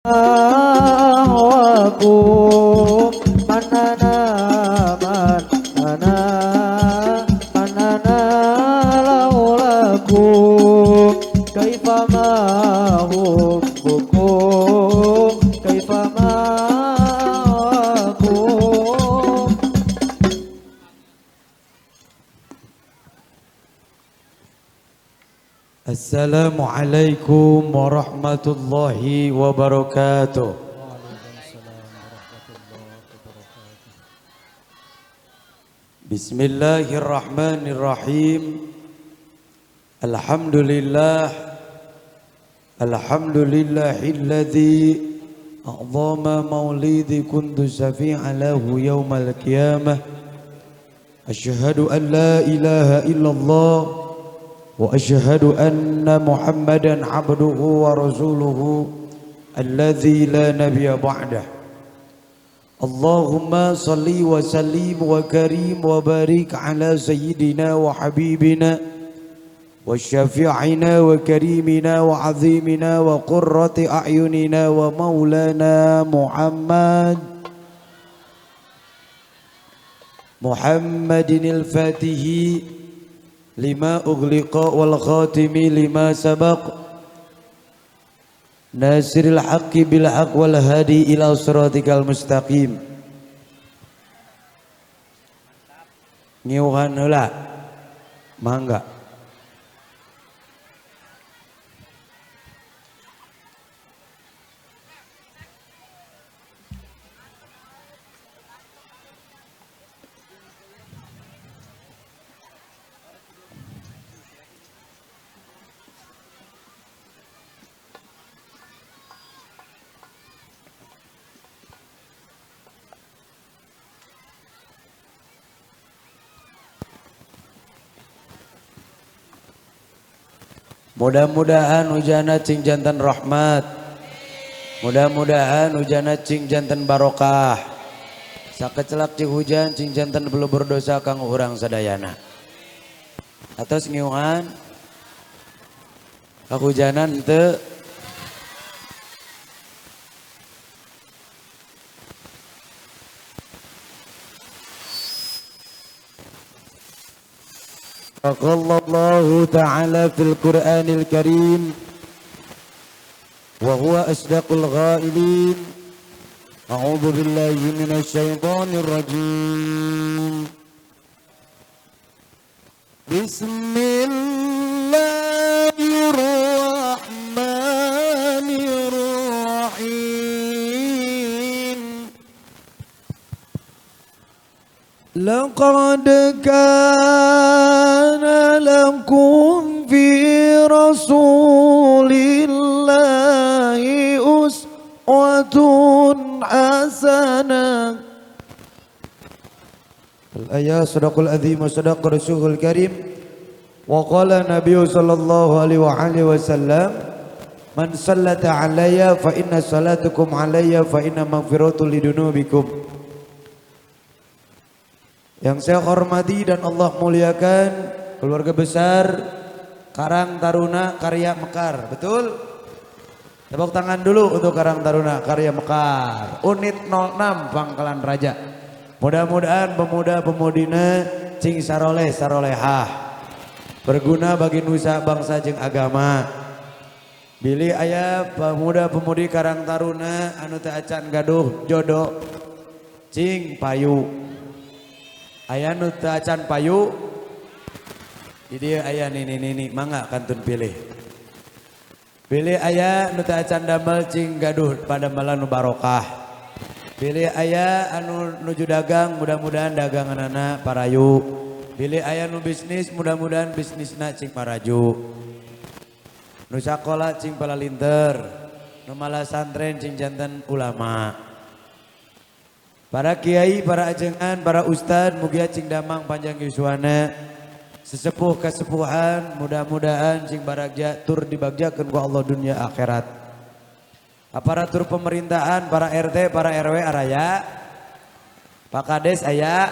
Hawakum manana manana manana laulakum kaifa ma hubbukum kaifa ma hawakum. Assalamualaikum warahmatullahi wabarakatuh. Bismillahirrahmanirrahim. Alhamdulillah, alhamdulillahilladzi a'zama maulidi kuntu syafi'a lahu yaumal qiyamah. Asyhadu an la ilaha illallah wa asyhadu anna Muhammadan abduhu wa rasuluhu alladzi la nabiyya ba'dah. Allahumma salli wa sallim wa karim wa barik ala sayyidina wa habibina wa syafi'ina wa karimina wa azimina wa qurrati a'yunina wa maulana Muhammad Muhammadinil fatihi lima ughliqa wal khatimi lima sabaq nasiril haqqi bil haqq wal hadi ila siratikal mustaqim. Ngiuhan heula mangga. Mudah-mudahan hujana cing jantan rahmat. Mudah-mudahan hujana cing jantan barokah. Sakecelak cing hujan cing jantan pelebur dosa kang urang sadayana. Atos ngiuhan kahujanan teu. Qala Ta'ala fil Qur'anil Karim wa huwa asdaqul ghailin. A'udzu billahi minasy syaithanir rajim. Bismillahirrahmanirrahim. Laqad kana lakum fi rasulillahi uswatun hasanah. Al-ayat sadaqul azim wa sadaqa rasulul karim. Wa qala nabiyyu sallallahu alaihi wa alihi wasallam, man sallata alayya fa inna salatukum alayya fa inna maghfiratu lidunubikum. Yang saya hormati dan Allah muliakan keluarga besar Karang Taruna Karya Mekar, betul? Tepuk tangan dulu untuk Karang Taruna Karya Mekar, Unit 06 Pangkalan Raja. Mudah-mudahan pemuda-pemudina cing saroleh sarolehah, berguna bagi nusa bangsa jeung agama. Bilih aya pemuda-pemudi Karang Taruna anu teu acan gaduh jodoh cing payu. Aya nu teu acan payu di dieu aya nini-nini mangga kantun pilih. Pilih aya nu teu acan damel cing gaduh padamelan nu barokah. Pilih aya anu nuju dagang mudah-mudahan daganganana parayu. Pilih aya nu bisnis mudah-mudahan bisnisna cing maraju. Nu sakola cing palalinter, nu malasantren cing janten ulama. Para kiai, para ajengan, para ustad, mugia cing damang panjang yuswana, sesepuh kesepuhan, mudah-mudahan cing baragja tur dibagjakeun ku Allah dunia akhirat. Aparatur pemerintahan, para RT, para RW araya, Pak Kades aya,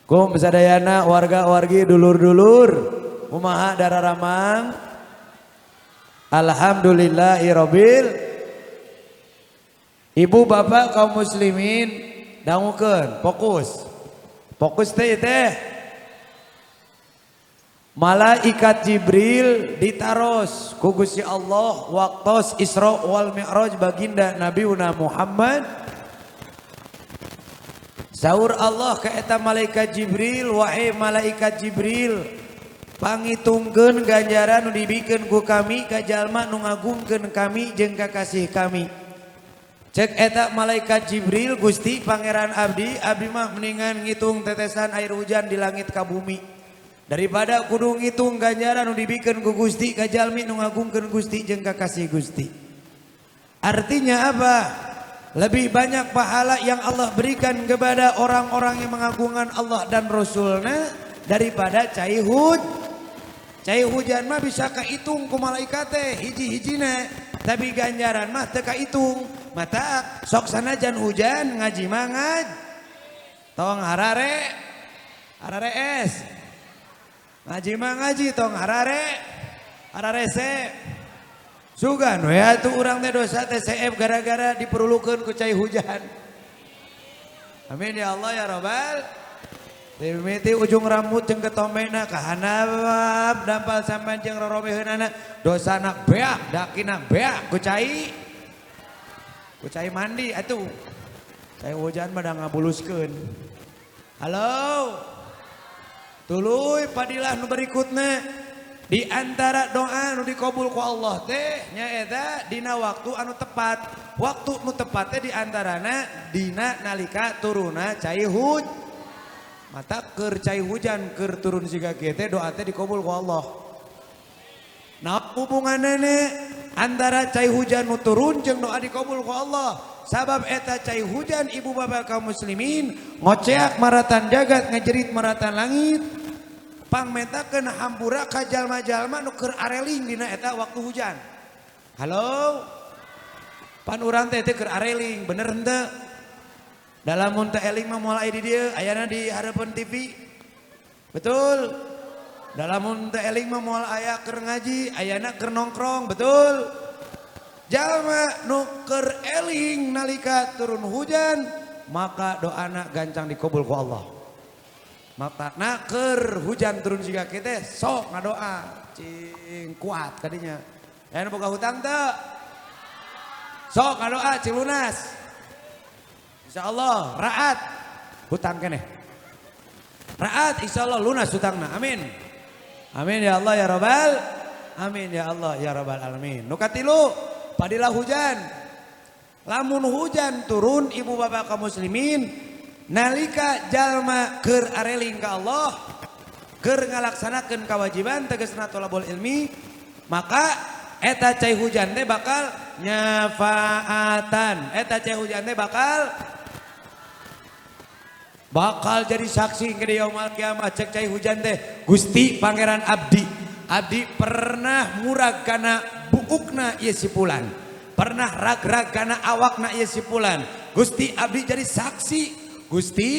kum sadayana warga-wargi dulur-dulur, kumaha dararamang. Alhamdulillahirabbil. Ibu bapak kaum muslimin dangukeun, fokus. Fokus teh teh. Malaikat Jibril ditaros ku Gusti Allah waktos Isra wal Mi'raj baginda Nabi Muhammad. Saur Allah ka eta malaikat Jibril, wahai malaikat Jibril, pangitungkeun ganjaran nu dibikeun ku kami ka jalma nu ngagungkeun kami jeung kakasih kami. Cek eta malaikat Jibril, Gusti Pangeran abdi, abdi mah mendingan ngitung tetesan air hujan di langit ka bumi daripada kudu ngitung ganjaran nu dibikeun ku Gusti ka jalmi nu ngagungkeun Gusti jeung kakasih Gusti. Artinya apa? Lebih banyak pahala yang Allah berikan kepada orang-orang yang mengagungkan Allah dan Rasulnya daripada cai hujan. Cai hujan mah bisa kahitung ku malaikat teh hiji-hijina, tapi ganjaran mah teu kahitung. Mata sok sanajan hujan ngaji mah ngaj. Tong harare hararees. Ngaji mah ngaji tong harare hararese. Sugan we atuh urang teh dosa teh seep gara-gara diperlukeun ku cai hujan. Amin ya Allah ya Rabbal. Mimiti ujung rambut jeung ketombena ka handap dampal sampean jeung rorobeheunana dosana beak dakina beak ku cai. Ku cai mandi atuh. Cai hujan mah da ngabuluskeun. Halo. Tuluy padilah nu berikutna. Di antara doa nu dikabul ku Allah teh nyaeta dina waktu anu tepat. Waktu nu tepat teh di antarana dina nalika turuna cai hujan. Mata keur cai hujan keur turun siga kieu teh doa teh dikabul ku Allah. Nah hubunganna antara cai hujan nu turun jeung doa dikabul ku Allah. Sabab eta cai hujan ibu bapak kaum muslimin ngoceak maratan jagat ngajerit maratan langit. Pangmentakeun hampura ka jalma-jalma nu keur areling dina eta waktu hujan. Halo? Pan urang teh keur areling, bener henteu? Dalam mun teu eling mah moal aya di dieu, ayana di hareupeun TV. Betul? Dalam mun teu eling mah moal aya keur ngaji, ayana keur nongkrong, betul? Jalma nu keur eling nalika turun hujan, maka doana gancang dikabul ku Allah. Mata keur hujan turun siga kieu teh sok ngadoa cing kuat kadinya. Aya nu boga hutang teu? Sok ngadoa cing lunas. Insyaallah raat hutang keneh. Raat insyaallah lunas hutangna. Amin. Amin ya Allah ya Rabbal. Amin ya Allah ya Rabbal alamin. Nu katilu padilah hujan. Lamun hujan turun ibu bapak kaum muslimin nalika jalma keur areling ka Allah, keur ngalaksanakeun kewajiban tegasna thalabul ilmi, maka eta cai hujan teh bakal nyafaatan. Eta cai hujan teh bakal jadi saksi ke yaumul kiamah. Cek cai hujan teh Gusti Pangeran abdi, abdi pernah murag kana buukna ieu si fulan, pernah rag-rag kana awakna ieu si fulan. Gusti abdi jadi saksi. Gusti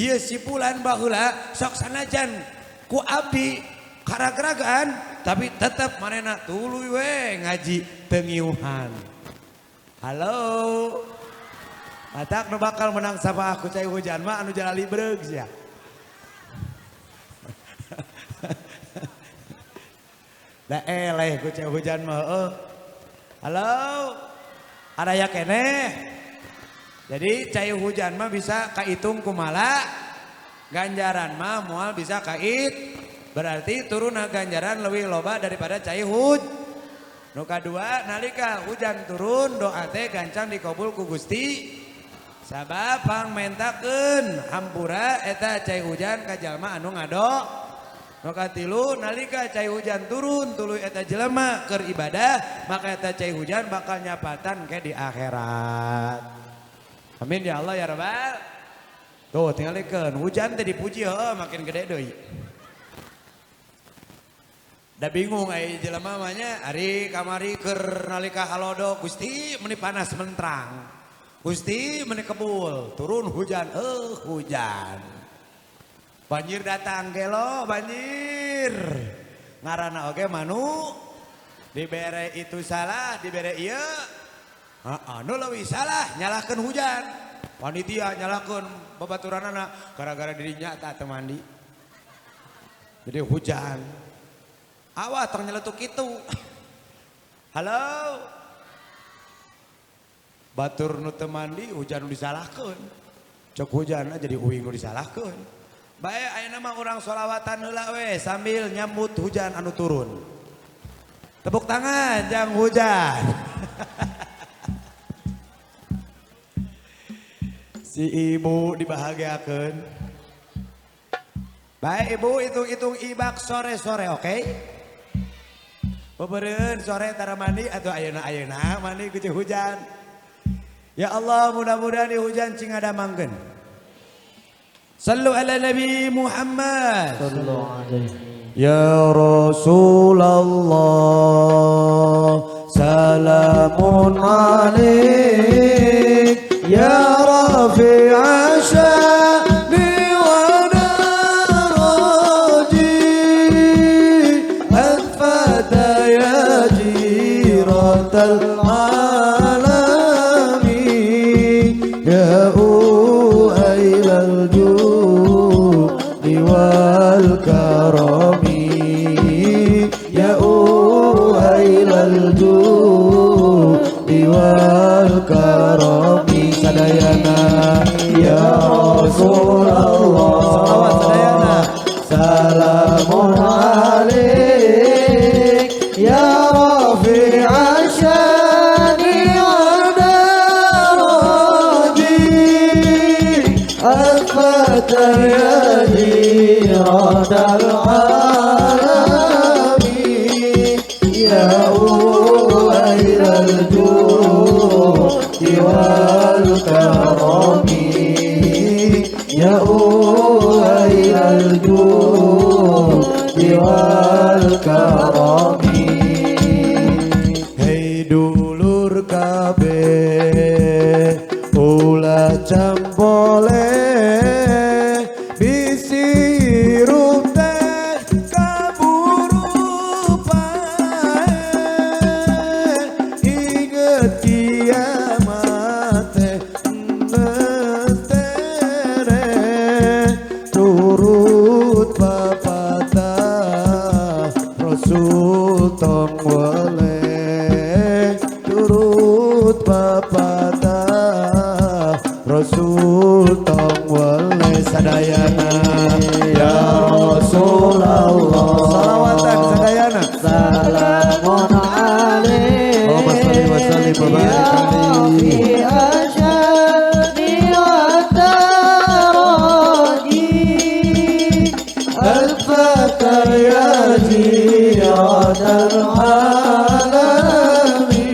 ieu si fulan baheula sok sanajan ku abdi karagragan tapi tetep manehna tuluy we ngaji teu ngiuhan. Halo. Matak nu bakal menang sapa aku cai hujan mah anu jalali breug sia. Da eleh ku cai hujan mah heueuh. Halo. Ada ya keneh. Jadi cai hujan mah bisa kahitung kumala, ganjaran mah moal bisa kait. Berarti turunna ganjaran leuwih loba daripada cai hujan. Nu kadua nalika hujan turun doa teh gancang dikabul ku Gusti. Sabab pangmentakeun hampura eta cai hujan ka jalma anu ngado. Nu katilu nalika cai hujan turun tuluy eta jelema keur ibadah, maka eta cai hujan bakal nyapatan ke di akhirat. Amin ya Allah ya Rabbal. Tuh tingalikeun hujan teh dipuji heuh makin gede deui. Da bingung ai jelema mah nya ari kamari keur nalika halodo Gusti meuni panas mentrang. Gusti meuni kebul, turun hujan, hujan. Banjir datang gelo banjir. Ngaranna oge manu. Dibere itu salah, dibere ieu. Heeh, nu leuwih salah nyalahkeun hujan. Panitia nyalahkeun babaturanana gara-gara dirinya tak teu mandi. Jadi hujan. Awas tong nyeletuk kitu. Halo. Batur nu teu mandi hujan nu disalahkeun. Cok hujan jadi uing nu disalahkeun. Bae ayeuna mah urang sholawatan heula we sambil nyambut hujan anu turun. Tepuk tangan jang hujan. Si ibu dibahagiakeun. Baik ibu hitung-hitung ibak sore-sore oke? Okay? Bebereun sore tara mandi atau ayeuna-ayeuna mandi ku hujan. Ya Allah mudah-mudahan di hujan cing ada mangkeun. Sallu ala Nabi Muhammad. Sallu alaihi. Ya Rasulullah salamun alaik ya rafi'a sya'ni wa daraji anfata ya jiratal alami ya uailal judi wal karami ya uailal judi wal karami sadayana ya Rasulullah salawat sadayana salamun alaik ya rafi'a syani wa daraji al-fata ya jiratal alami ya uailal judi wal karami ya uailal judi wal karami. Hei dulur kabeh ulah campole bisi hirup teh kaburu paeh inget kiamat teh tere turut papatah Rasul tong weleh turut papatah Rasul tong weleh sadayana ya Rasulullah salawatan sadayana salamun alaik Allahumma sholli wa sallim wa barik alaihi ya jiratal alami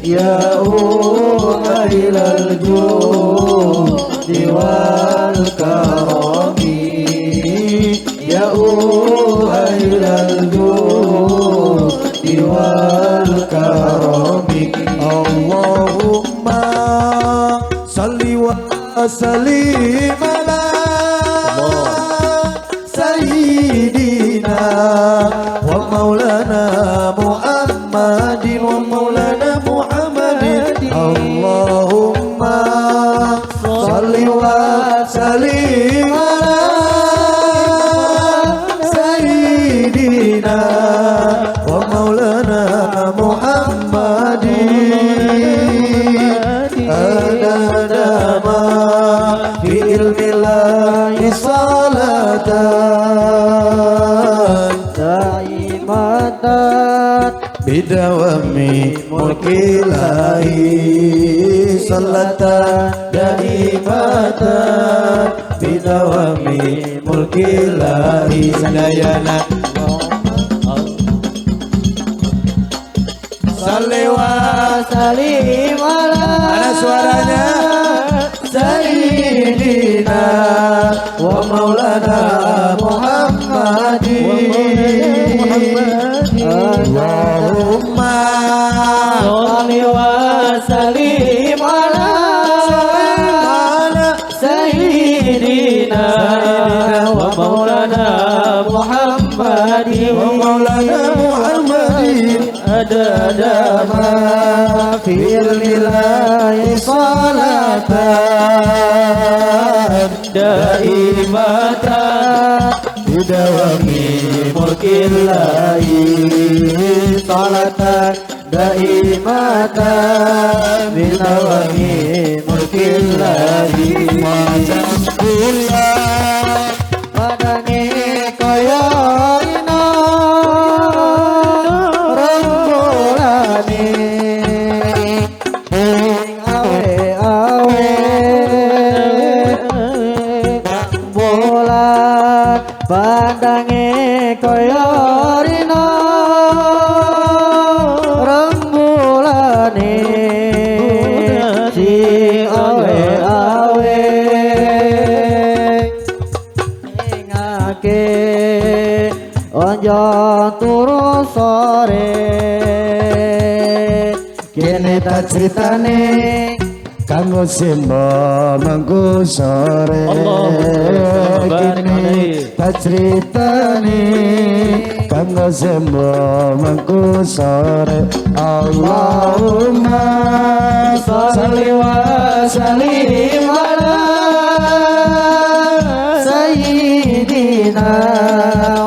ya uailal judi wal karami ya uailal judi wal karami. Allahumma salli wa sallim ala Sayyidina wa maulana Muhammadin wa maulana Muhammadin. Allahumma salli wa sallim ala Sayyidina wa maulana Muhammadin. Adada ma fi ilmillahi salatan daimatan bidawami mulkillahi salatan daimatan bidawami mulkillahi sadayana salli wa sallim ala mana suaranya Sayyidina wa maulana Muhammadin. Allahumma sholli wa sallim ala Sayyidina wa maulana Muhammadin wa maulana Muhammadin. في الله صلاة دائمة بدوام ملك الله صلاة دائمة بدوام ملك الله. Padange kaya rina rembulane ing awe-awe bulan padange kaya rina rembulane sing awe-awe ngake ojo turu sore kene tak critane kanggo simbo mengku sore. Kene tak critane kanggo simbo mengku sore. Allahumma sholli wa sallim ala sayyidina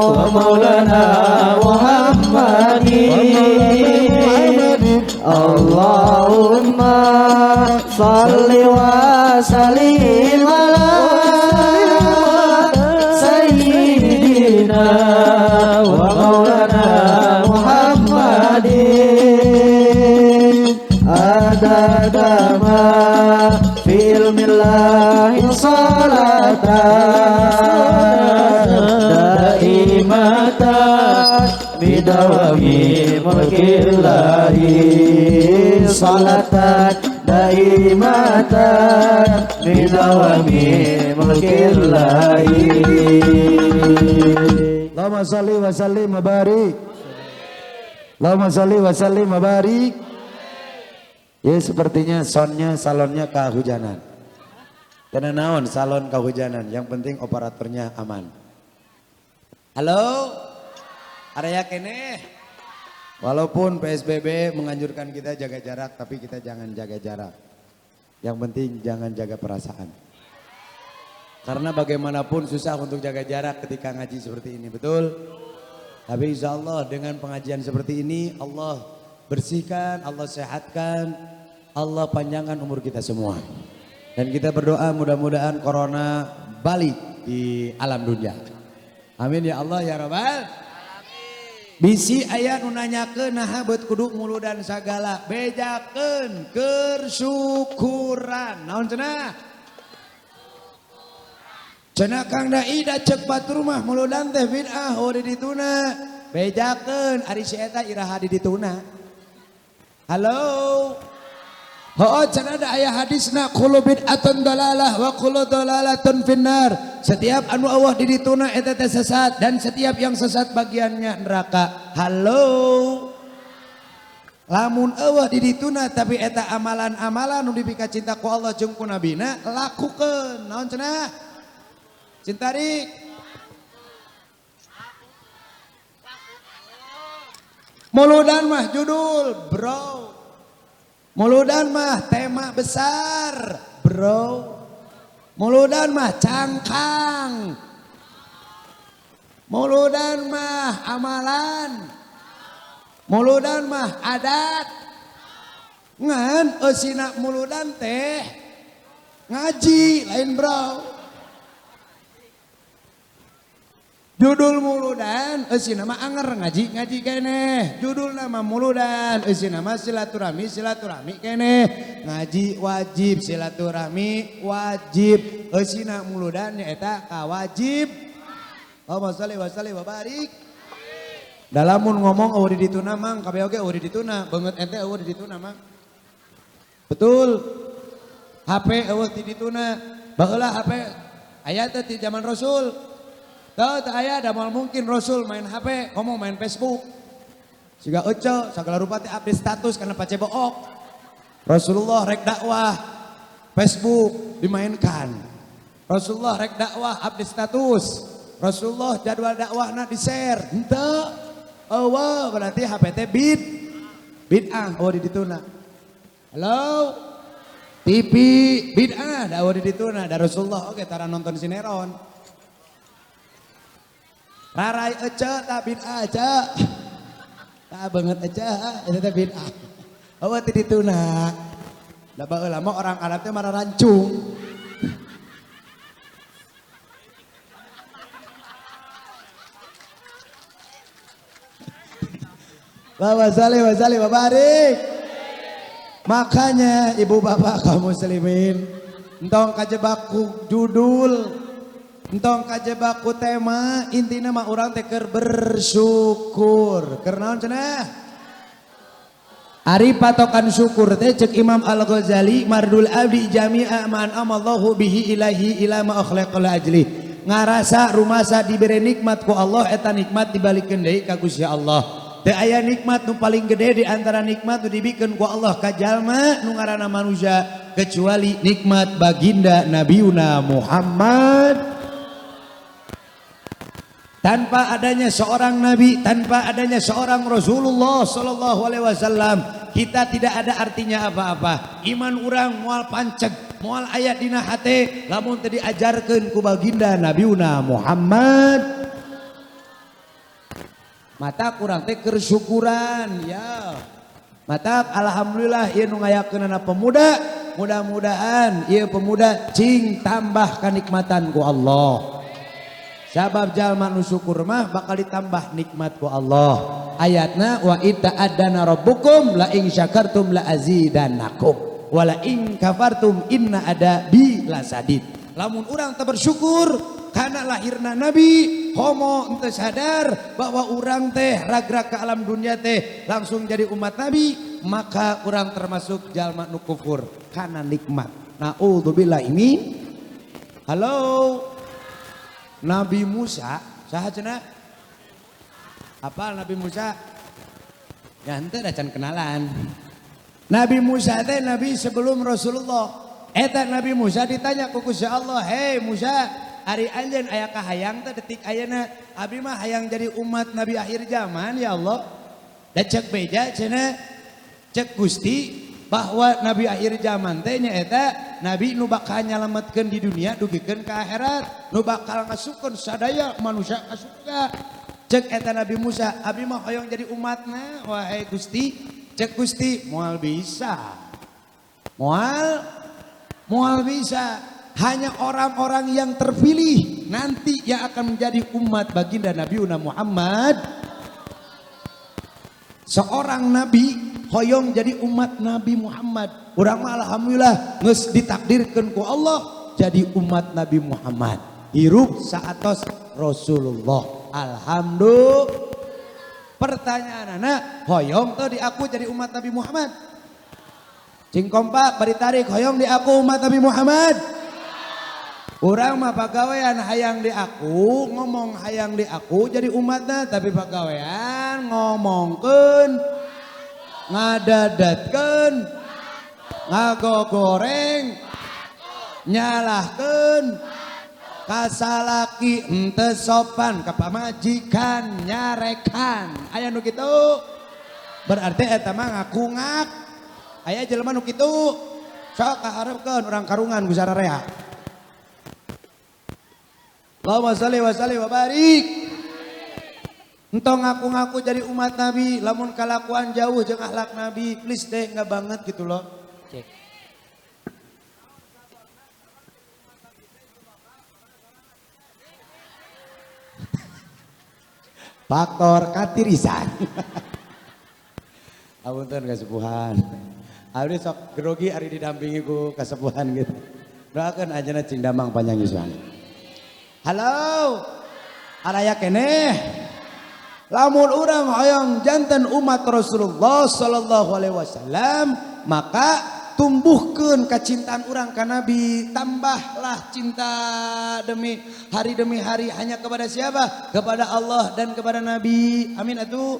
wa maulana Muhammadin. Allahumma sholli wa sallim ala sayyidina wa maulana Muhammadin. Adada ma fil millahi salatan daimatan bidawami mulkillahi salatan daimatan bidawami mulkillahi. Allahumma sholli wa sallim wa barik. Allahumma sholli wa sallim wa barik. Ya sepertinya soundnya salonnya kehujanan. Karena naon salon kehujanan, yang penting operatornya aman. Halo, area kene. Walaupun PSBB menganjurkan kita jaga jarak, tapi kita jangan jaga jarak. Yang penting jangan jaga perasaan. Karena bagaimanapun susah untuk jaga jarak ketika ngaji seperti ini, betul? Tapi insya Allah dengan pengajian seperti ini Allah bersihkan, Allah sehatkan, Allah panjangkan umur kita semua. Dan kita berdoa mudah-mudahan corona balik di alam dunia. Amin ya Allah ya Rabbal. Bisi aya nu nanyakeun naha beut kudu muludan sagala, bejakeun kersyukuran. Naon cenah? Cenah Kang Dai da ceuk batur mah muludan teh bid'ah oh di dituna. Bejakeun ari si eta iraha di dituna. Halo. Hoo cenah da aya hadisna kullu bid'atun dalalah wa kullu dalalatun finnar. Setiap anu Allah di dituna eta teh sesat dan setiap yang sesat bagiannya neraka. Halo. Lamun eueuh di dituna tapi eta amalan-amalan nu dipika cinta ku Allah jeung ku nabina lakukeun. Naon cenah? Cintarik. Muludan mah judul, bro. Muludan mah tema besar, bro. Muludan mah cangkang. Muludan mah amalan. Muludan mah adat. Ngan eusina muludan teh ngaji lain, bro. Judul muludan eusina mah anger ngaji ngaji keneh. Judul nama muludan eusina mah silaturahmi silaturahmi keneh. Ngaji wajib silaturahmi wajib. Eusina muludan nyaeta kawajib. Allahumma sholli wa sallim wa barik. Dalamun ngomong eueuh di dituna mang kabeh oge eueuh di dituna, beungeut ente eueuh di dituna mang. Betul. HP eueuh di dituna. Baheula HP aya teh di zaman Rasul. Tahu tak aya da moal mungkin Rasul main HP, ngomong main Facebook. Siga ece sagala rupa teh update status karena pacebook. Rasulullah rek dakwah, Facebook dimainkan. Rasulullah rek dakwah update status. Rasulullah jadwal dakwahna di-share. Henteu. Eueuh berarti HP teh bid'ah eueuh di dituna. Halo. TV bid'ah da di dituna da Rasulullah oge tara nonton sinetron. Rarai ece tak bid'ah ece. Tak banget ece eta teh bid'ah. Eueuh ti dituna. Da baheula mah orang Arab teh mararancung. Bapak salih wa sallim wa barik. Makanya ibu bapak kaum muslimin, entong kajebak ku judul, entong kajebak ku tema, intina mah urang teh keur bersyukur. Keur naon cenah? Ari patokan syukur teh cek Imam Al-Ghazali mardul abdi jami'a man amallahu bihi ilahi ila ma akhlaqal ajli. Ngarasa rumasa dibere nikmat ku Allah eta nikmat dibalikeun deui ka Gusti Allah. Teu aya nikmat nu paling gede di antara nikmat nu dibikeun ku Allah ka jalma nu ngaranna manusia kecuali nikmat baginda Nabiuna Muhammad. Tanpa adanya seorang nabi, tanpa adanya seorang Rasulullah sallallahu alaihi wasallam, kita tidak ada artinya apa-apa. Iman urang moal panceg, moal aya dina hate lamun teu diajarkeun ku baginda Nabiuna Muhammad. Mata kurang teh kersyukuran ya. Mata alhamdulillah ieu nu ngayakeunana pemuda, mudah-mudahan ieu pemuda cing tambah kanikmatan ku Allah. Sabab jalma nu syukur mah bakal ditambah nikmat ku Allah. Ayatna wa ita'adana rabbukum la in syakartum la azidannakum wa la in kafartum inna adabi lasadid. Lamun urang teu bersyukur karena lahirna nabi homo ente sadar bahwa urang teh ragrag ke alam dunia teh langsung jadi umat nabi, maka urang termasuk jalma nu kufur karena nikmat. Naudzubillah ini. Halo. Nabi Musa saha cenah? Apal Nabi Musa? Ya henteu da can kenalan. Nabi Musa teh nabi sebelum Rasulullah. Eta Nabi Musa ditanya ku Gusti Allah, "Hei Musa, ari anjeun aya kahayang teh detik ayeuna? Abi mah hayang jadi umat nabi akhir zaman ya Allah." Da cek beja cenah, cek Gusti bahwa nabi akhir zaman teh nyaeta nabi nu bakal nyalametkeun di dunia dugikeun ka akhirat, nu bakal ngasupkeun sadaya manusia ka surga. Cek eta Nabi Musa, abi mah hoyong jadi umatna wahai Gusti. Cek Gusti, moal bisa. Moal bisa. Hanya orang-orang yang terpilih nanti yang akan menjadi umat baginda Nabi Muhammad. Seorang nabi hoyong jadi umat Nabi Muhammad. Urang mah alhamdulillah geus ditakdirkeun ku Allah jadi umat Nabi Muhammad. Hirup saatos Rasulullah. Alhamdulillah. Pertanyaan anak, hoyong teu diaku jadi umat Nabi Muhammad? Cing kompak bari tarik hoyong diaku umat Nabi Muhammad. Urang mah pagawean hayang diaku, ngomong hayang diaku jadi umatna, tapi pagawean ngomongkeun, ngadadatkeun, ngagogoreng, nyalahkeun, kasalaki henteu sopan ka pamajikan, nyarekan. Aya nu kitu? Berarti eta mah ngaku ngak. Aya jelema nu kitu. Sok kaharepkeun urang karungan ku sararea. Allahumma sholli wa sallim wa barik. Entong ngaku-ngaku jadi umat Nabi, lamun kalakuan jauh jeung akhlak Nabi, please deh enggak banget gitu loh. Cek. Faktor katirisan. Apunten kasepuhan. Abdi sok grogi ari didampingi ku kasepuhan gitu. Doakeun anjeunna cing damang panjang yuswana. Halo, araya keneh. Lamun urang hoyong janten umat Rasulullah sallallahu alaihi wasallam, maka tumbuhkeun kacintaan urang ka Nabi, tambahlah cinta demi hari hanya kepada siapa? Kepada Allah dan kepada Nabi. Amin atuh.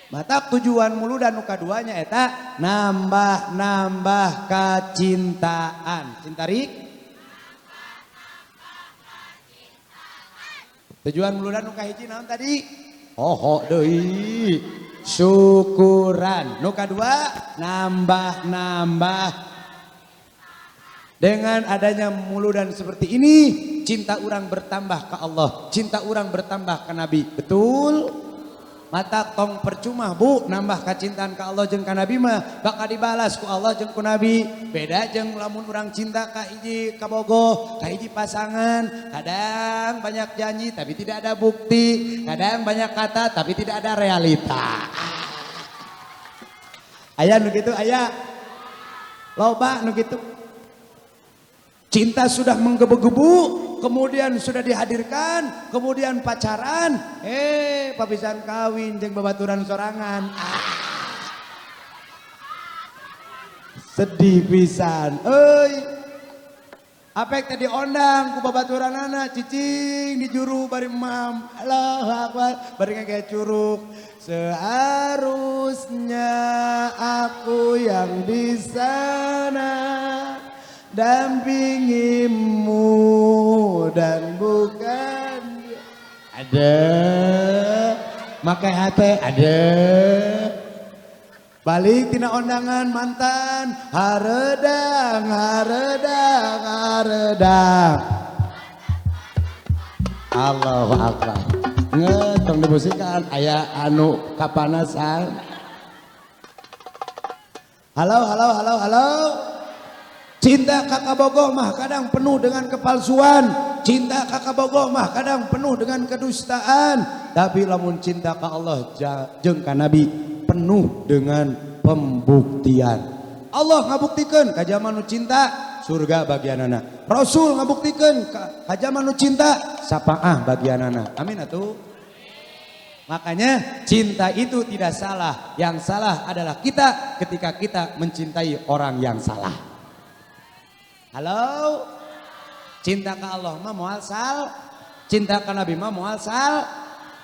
Matak tujuan muludan nu kaduanya eta nambah-nambah kacintaan. Cintarik. Tujuan muludan nu kahiji naon tadi? Hoho deui. Syukuran. Nu kadua nambah-nambah. Dengan adanya muludan seperti ini, cinta orang bertambah ke Allah, cinta orang bertambah ke Nabi. Betul? Mata tong percuma bu, nambah kecintaan ke Allah jeung ka Nabi mah bakal dibalas ku Allah jeung ku Nabi. Beda jeung lamun urang cinta ka hiji kabogoh, ka hiji pasangan, kadang banyak janji tapi tidak ada bukti, kadang banyak kata tapi tidak ada realita. Aya nu kitu aya. Loba nu kitu. Cinta sudah menggebu-gebu, kemudian sudah dihadirkan, kemudian pacaran, papisan kawin jeung babaturan sorangan. Sedih pisan. Euy. Apek teh diondang ku babaturanana cicing di juru bari mam. Allahu akbar, bari ngake curug. Seharusnya aku yang di sana dampingimu dan bukan ada makai hati ada balik tina ondangan mantan haredang haredang haredang. Allahu akbar. Ngetong dibusikan aya anu kapanasan. Halo halo halo halo. Cinta kakak bogoh mah kadang penuh dengan kepalsuan. Cinta kakak bogoh mah kadang penuh dengan kedustaan. Tapi lamun cinta ka Allah jeung ka Nabi penuh dengan pembuktian. Allah ngabuktikeun ka jalma nu cinta surga bagianana. Rasul ngabuktikeun ka jalma nu cinta sapaah bagianana. Amin atuh. Makanya cinta itu tidak salah. Yang salah adalah kita ketika kita mencintai orang yang salah. Halo, cinta ke Allah mah moal sal, cinta ke Nabi mah moal sal,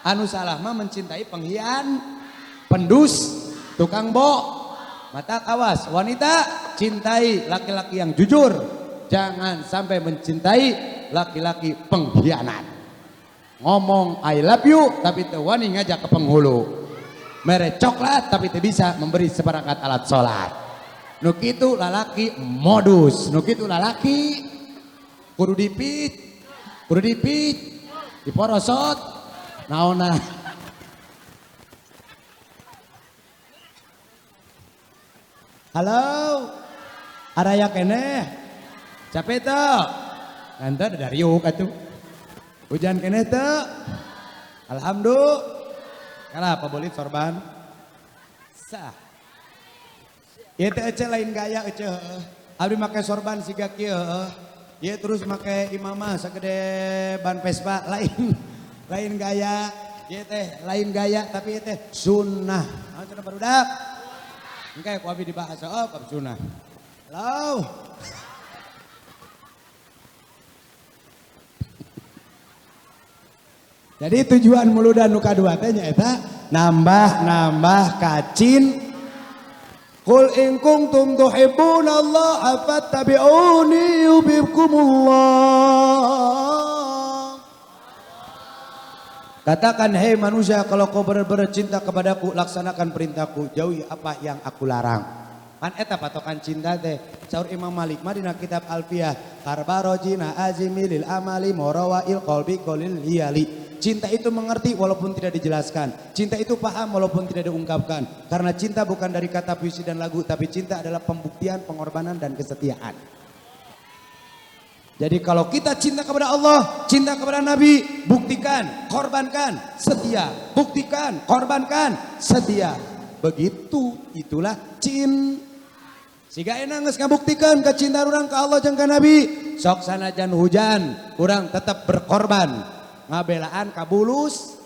anu salah mah mencintai penghian, pendus, tukang bo, mata kawas. Wanita cintai laki-laki yang jujur, jangan sampai mencintai laki-laki pengkhianat. Ngomong I love you tapi teu wani ngajak ke penghulu. Mere coklat tapi teu bisa memberi seperangkat alat sholat. Nu kitu lalaki modus, nu kitu lalaki kudu dipit, diporosot, naonna. Halo, araya keneh, capek teu? Nanti ada riuk atuh. Hujan keneh teu? Alhamdulillah. Kalah apa boleh sorban? Sah. Ieu teh ece lain gaya ece heueuh. Abdi make sorban siga kieu heueuh. Ieu terus make imamah sagede ban Vespa lain lain gaya. Ieu teh lain gaya tapi ieu teh sunnah. Naon cenah barudak? Engke ku abdi dibahas heueuh bab sunnah. Halo. Jadi tujuan muludan nu kadua teh nyaeta nambah-nambah kacin. Qul in kuntum tuhibbunallaha fattabi'uni yuhibbukumullah. Katakan hei manusia, kalau kau benar-benar cinta kepadaku, laksanakan perintahku, jauhi apa yang aku larang. Pan eta patokan cinta teh. Saur Imam Malik mah dina kitab Alfiyah, karbarojina azimi lil amali marawail qalbi qalil hiyali. Cinta itu mengerti walaupun tidak dijelaskan. Cinta itu paham walaupun tidak diungkapkan. Karena cinta bukan dari kata puisi dan lagu, tapi cinta adalah pembuktian, pengorbanan, dan kesetiaan. Jadi kalau kita cinta kepada Allah, cinta kepada Nabi, buktikan, korbankan, setia. Buktikan, korbankan, setia. Begitu, itulah cinta. Siga enak geus ngabuktikan kecintaan urang ke Allah jeung ka Nabi. Sok sanajan hujan, urang tetap berkorban. Ngabelaan kabulus,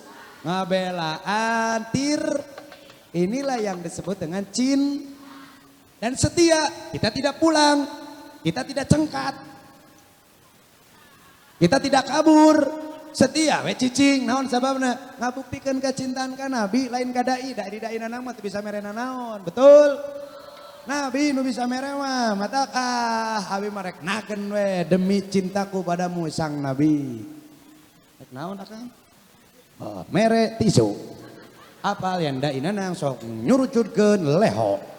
ngabelaan tir. Inilah yang disebut dengan cinta dan setia. Kita tidak pulang, kita tidak cengkat, kita tidak kabur. Setia we cicing naon sababna ngabuktikeun kecintaan ka Nabi lain ka dai, da di dai mah teu bisa mere naon. Betul? Nabi nu bisa mere mah mata ah abi mah rek nakeun we demi cintaku padamu sang Nabi. Rek naon akang? Oh, mere tisu. Apal yang dai nanang sok nyurucutkeun leho.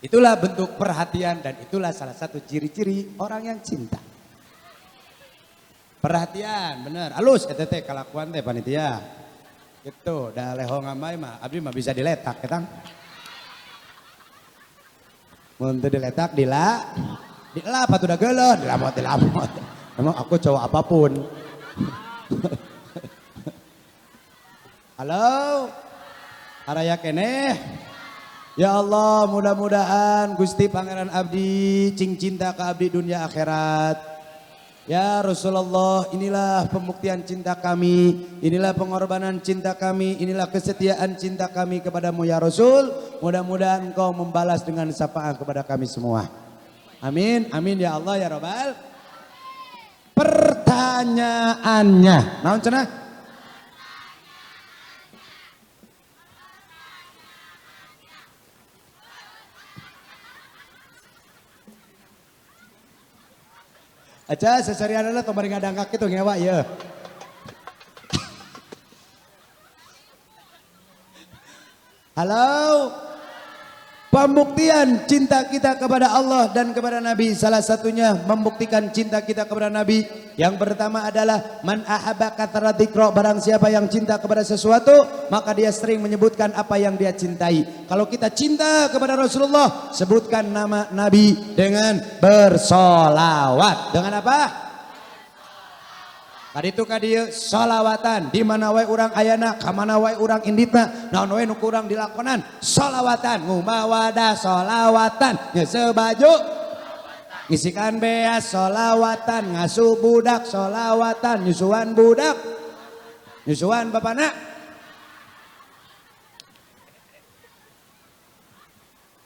Itulah bentuk perhatian dan itulah salah satu ciri-ciri orang yang cinta. Perhatian, bener. Alus eta teh kalakuan teh panitia. Gitu, dah leho ngamai mah abdi mah bisa diletak ketang. Mun teu diletak dila dilap atuh da geuleuh, dilamot dilamot. Emang aku cowok apapun. Halo. Araya keneh. Ya Allah, mudah-mudahan Gusti Pangeran Abdi cing cinta ke abdi dunia akhirat. Ya Rasulullah, inilah pembuktian cinta kami, inilah pengorbanan cinta kami, inilah kesetiaan cinta kami kepadamu ya Rasul. Mudah-mudahan engkau membalas dengan syafaat kepada kami semua. Amin, amin ya Allah ya Rabbal. Pertanyaannya, naon cenah? Aja seserian lah tong bari ngadangkak kitu ngewa ya. Halo. Pembuktian cinta kita kepada Allah dan kepada Nabi, salah satunya membuktikan cinta kita kepada Nabi. Yang pertama adalah man ahabba katsara dzikra, barang siapa yang cinta kepada sesuatu maka dia sering menyebutkan apa yang dia cintai. Kalau kita cinta kepada Rasulullah, sebutkan nama Nabi dengan bersolawat. Dengan apa? Kaditu kadieu solawatan, di mana wae urang ayana, ka mana wae urang inditna, naon wae nu kurang dilakonan, solawatan, ngumawadah solawatan, nyeuseuh baju, ngisikan beas solawatan, ngasuh budak solawatan, nyusuan budak, nyusuan bapana.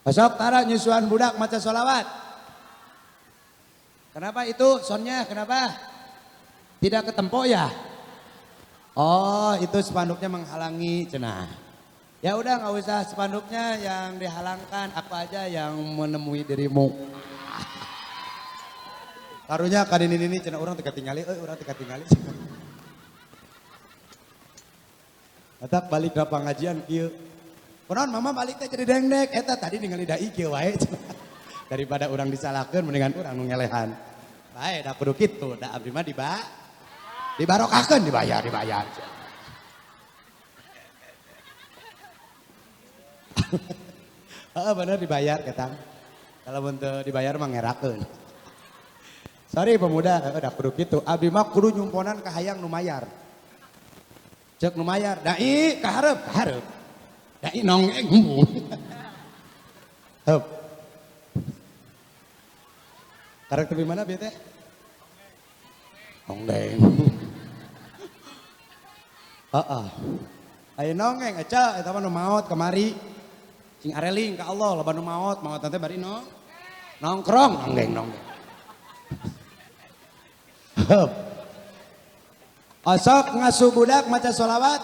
Besok tara nyusuan budak maca solawat. Kenapa itu sonnya? Kenapa? Tidak ketempo ya? Oh, itu spanduknya menghalangi cenah. Ya udah nggak usah spanduknya yang dihalangkan, aku aja yang menemui dirimu. Karunya kadin ini cenah orang teu katingali, euy urang teu katingali. Atak balik ka pengajian kieu. Kunaon mama balik teh jadi dengdek, eta tadi ningali dai kieu wae cenah. Daripada urang disalahkeun mendingan urang nu ngelehan. Bae da kudu kitu, da abdi mah dibarokahkeun dibayar, dibayar. Heeh bener dibayar ketang. Kalau mun teu dibayar mah ngerakeun. Sorry pemuda, heeh da kudu kitu. Abdi mah kudu nyumponan ka hayang nu mayar. Ceuk nu mayar, dai ka hareup, ka hareup. Dai nonggeng embung. Heup. Karakter di mana bieu teh? Nonggeng. Heeh. Aya nonggeng eca eta mah nu maot kamari. Cing areling ka Allah loba nu maot, maot teh bari no. Nongkrong nonggeng nonggeng. Heup. Osok ngasuh budak maca sholawat.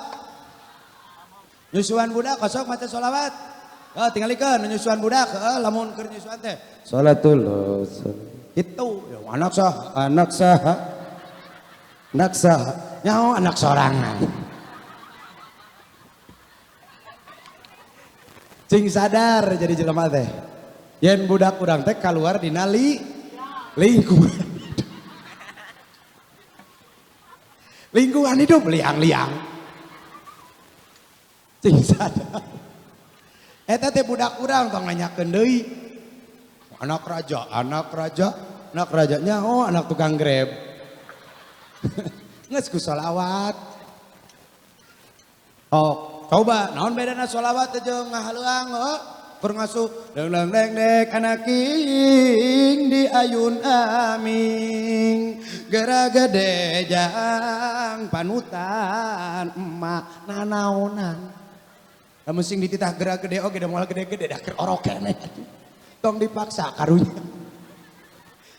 Nyusuan budak osok maca sholawat. Heuh tingalikeun nyusuan budak, heuh lamun keur nyusuan teh. Salatullah. Itu ya, anak sah, anak sah. Anak sah, nyaho anak sorangan. Cing sadar jadi jelema teh. Yen budak urang teh kaluar dina lingkungan. Lingkungan hidup liang-liang. Cing sadar. Eta teh budak urang tong nanyakeun deui. Anak raja, anak raja, anak raja nyaho anak tukang Grab. Geus ku sholawat. Oh, coba naon bedana sholawat jeung ngahaleuang heuh? Keur ngasuh deng deng deng dek anaking di ayun aming. Geura gede jang panutan emak nanaonan. Lamun sing dititah geura gede oge da moal gede-gede da keur orok keneh. Tong dipaksa karunya.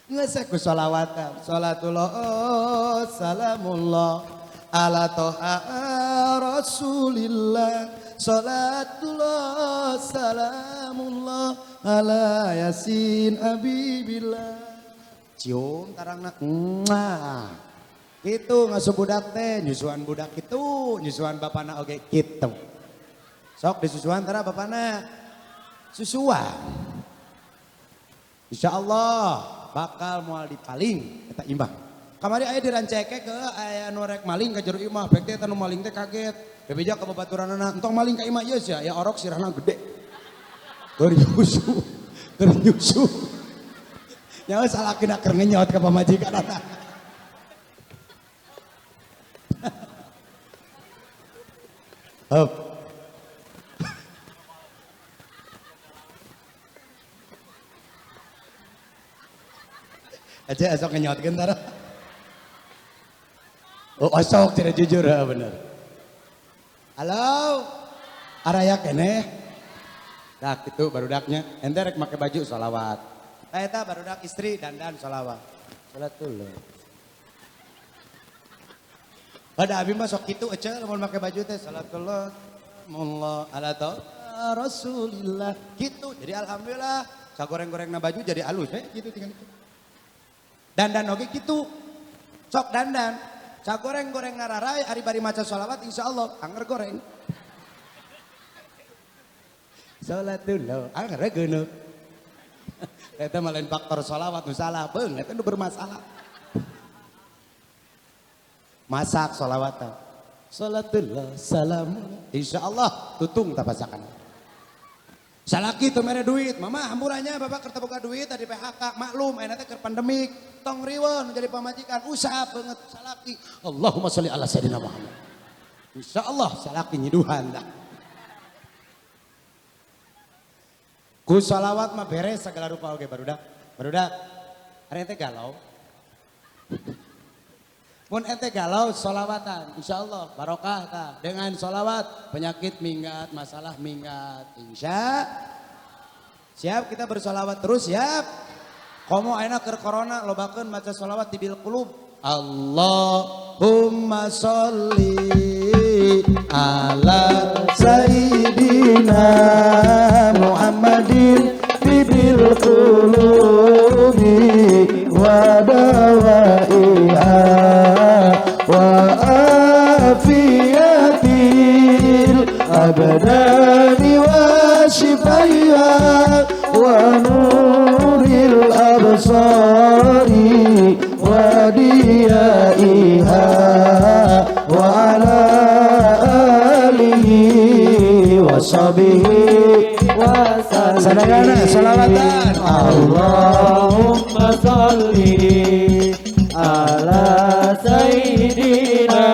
Geus ku sholawatan. Salatullah salamullah ala toha Rasulillah. Salatullah salamullah ala yasin abibillah. Cium tarangna. Muah. Kitu ngasuh budak teh, nyusuan budak kitu, nyusuan bapana oge kitu. Sok disusuan tara bapana. Susuan. Insyaallah bakal moal dipaling eta imah. Kamari aya di Ranceke ke aya nu rek maling ka jero imah, pek teh eta nu maling teh kaget. Bebeja ka babaturanana, entong maling ka imah ieu sia, aya orok sirahna gede. Keur nyusu, keur nyusu. Nyawa salakina keur ngenyot ka pamajikanana. Hup. Aja esok ngenyotkeun tara. Oh, osok tidak jujur ya bener. Halo. Araya keneh. Dah kitu barudaknya. Ente rek make baju sholawat. Tah eta barudak istri dandan sholawat. Salatullah. Pada abi mah sok kitu ece lamun make baju teh salatullah Allah ala Rasulillah gitu. Jadi alhamdulillah sagoreng-gorengna baju jadi alus gitu tinggal itu. Dandan oge kitu. Sok dandan. Sagoreng-goreng ngararay ari bari maca sholawat insyaallah anger goreng. Salatullah anger geuneuh. Eta mah lain faktor sholawat nu salah beung eta nu bermasalah. Masak sholawatan. Salatullah salam insyaallah tutung tapasakan. Salaki teu mere duit, mama hamburannya bapak keur boga duit tadi PHK, maklum ayeuna teh keur pandemik, tong riweuh nu jadi pamajikan, usaha banget salaki. Allahumma sholli ala sayidina Muhammad. Insyaallah salaki nyiduhan dah. Ku sholawat mah beres segala rupa oge barudak. Barudak ari ente galau. Mun ente galau sholawatan, insyaallah barokah tah. Dengan sholawat penyakit minggat, masalah minggat, insya. Siap kita bersolawat terus siap. Komo ayeuna keur corona lobakeun maca sholawat di bil qulub. Allahumma sholli ala sayyidina Muhammadin bil qulubi wa dawaiha wa afiyatil abdani wa shifaiha wa nuril absari wa diyaiha wa ala alihi wa sahbihi wa sallam. Salawatan. Allahumma sholli ala sayyidina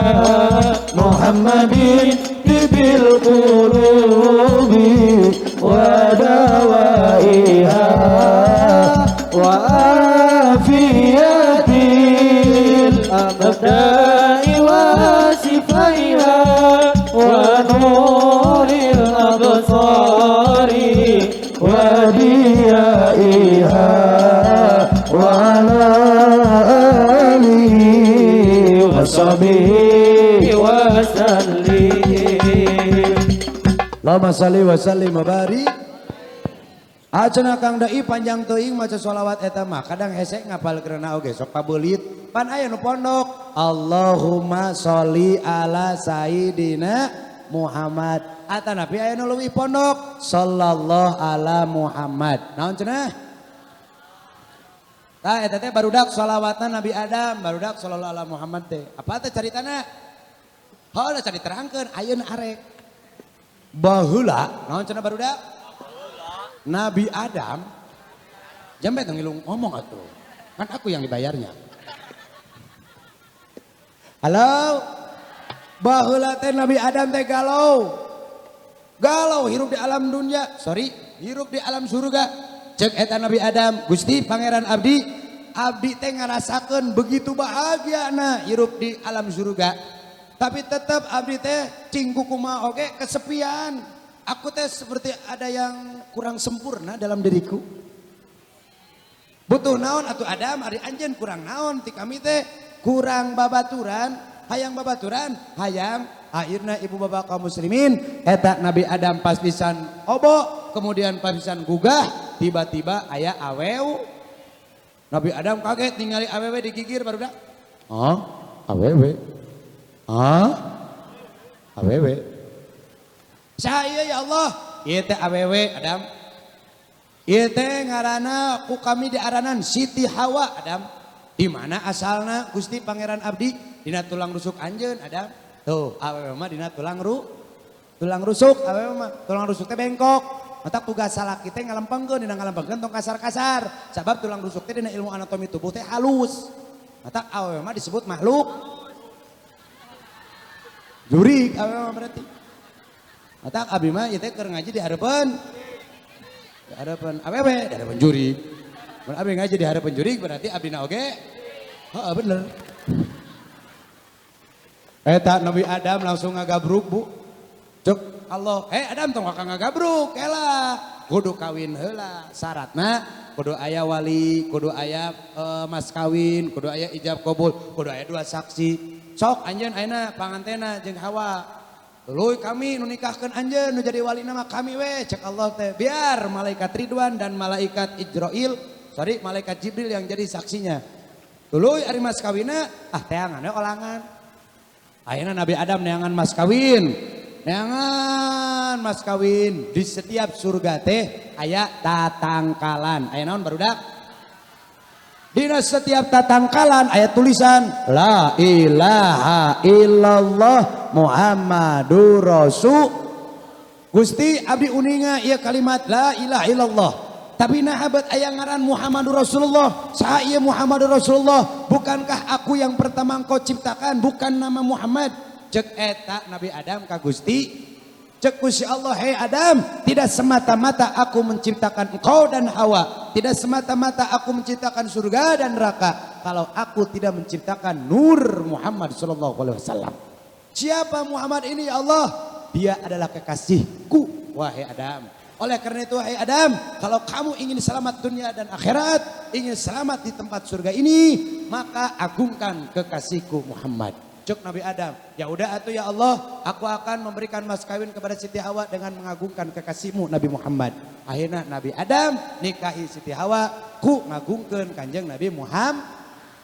Muhammadin bil qulubi wa dawaiha wa afiyatil abdani wa shifaiha wa nuril absari wa diyaiha wa ala alihi wa sahbihi wa sallim. Allahumma shalli wa sallim wa barik. Acenah Kang Dai panjang teuing maca sholawat eta mah kadang hese ngapalkeunna oge sok pabeulit pan aya nu pondok. Allahumma sholli ala sayidina Muhammad. Atanapi aya nu leuwih pondok sallallahu ala Muhammad. Naon cenah? Tah eta teh barudak sholawatna Nabi Adam, barudak sallallahu ala Muhammad teh. Apa teh caritana? Heuh da diterangkeun ayeuna arek. Baheula naon cenah barudak? Nabi Adam jambe tong ngilung ngomong atuh. Kan aku yang dibayarnya. Halo. Baheula teh Nabi Adam teh galau. Galau hirup di alam dunia, sorry, hirup di alam surga. Cek eta Nabi Adam, Gusti Pangeran abdi, abdi teh ngarasakeun begitu bahagiana hirup di alam surga. Tapi tetap abdi teh cingku kumaha oge kesepian. Aku teh seperti ada yang kurang sempurna dalam diriku. Butuh naon atuh Adam, ari anjeun kurang naon ti kami teh kurang babaturan, hayang babaturan, hayang. Akhirnya ibu bapak kaum muslimin eta Nabi Adam pas pisan obo, kemudian pas pisan gugah, tiba-tiba aya awew. Nabi Adam kaget ningali awewe digigir barudak. Oh, Awewe. Ah? Awewe. Saha ya Allah? Ieu teh awewe Adam. Ieu teh ngaranna ku kami diaranan Siti Hawa Adam. Di mana asalna Gusti Pangeran Abdi? Dina tulang rusuk anjeun Adam. Tuh, awewe mah dina tulang rusuk awewe mah. Tulang rusuk teh bengkok. Mata tugas salaki teh ngalempengkeun dina ngalempengkeun tong kasar-kasar. Sabab tulang rusuk teh dina ilmu anatomi tubuh teh halus. Mata awewe mah disebut makhluk jurik awewe mah berarti. Mata abdi mah ieu teh keur ngaji di hareupeun. Di hareupeun awewe, di hareupeun jurik. Mun abdi ngaji di hareupeun jurik berarti abdina oge. Heeh bener. Eta Nabi Adam langsung ngagabruk Bu. Cek Allah, "Hei Adam tong kakak ngagabruk, kela. Kudu kawin heula. Syaratna kudu aya wali, kudu aya mas kawin, kudu aya ijab kabul, kudu aya dua saksi. Sok anjeun ayeuna pangantena jeung Hawa. Tuluy kami nu nikahkeun anjeun nu jadi wali nama kami we." Cek Allah teh, biar malaikat Ridwan dan malaikat Ijrail, sorry malaikat Jibril yang jadi saksinya. Tuluy ari mas kawinna, ah teangan we olangan. Ayeuna Nabi Adam neangan mas kawin. Neangan mas kawin di setiap surga teh aya tatangkalan. Aya naon barudak? Dina setiap tatangkalan aya tulisan la ilaha illallah Muhammadur Rasul. Gusti abdi uninga ieu kalimat la ilaha illallah. Tapi nah abad aya ngaran Muhammadur Rasulullah. Saha ieu Muhammadur Rasulullah? Bukankah aku yang pertama engkau ciptakan bukan nama Muhammad? Cek eta Nabi Adam ka Gusti. Cek Gusti Allah, "Hei Adam, tidak semata-mata aku menciptakan engkau dan Hawa, tidak semata-mata aku menciptakan surga dan neraka, kalau aku tidak menciptakan Nur Muhammad sallallahu alaihi wasallam." Siapa Muhammad ini ya Allah? Dia adalah kekasihku wahai Adam. Oleh karena itu wahai Adam, kalau kamu ingin selamat dunia dan akhirat, ingin selamat di tempat surga ini, maka agungkan kekasihku Muhammad. Cek Nabi Adam, ya udah atuh ya Allah, aku akan memberikan mas kawin kepada Siti Hawa dengan mengagungkan kekasihmu Nabi Muhammad. Akhirnya Nabi Adam nikahi Siti Hawa, ku ngagungkeun Kanjeng Nabi Muhammad,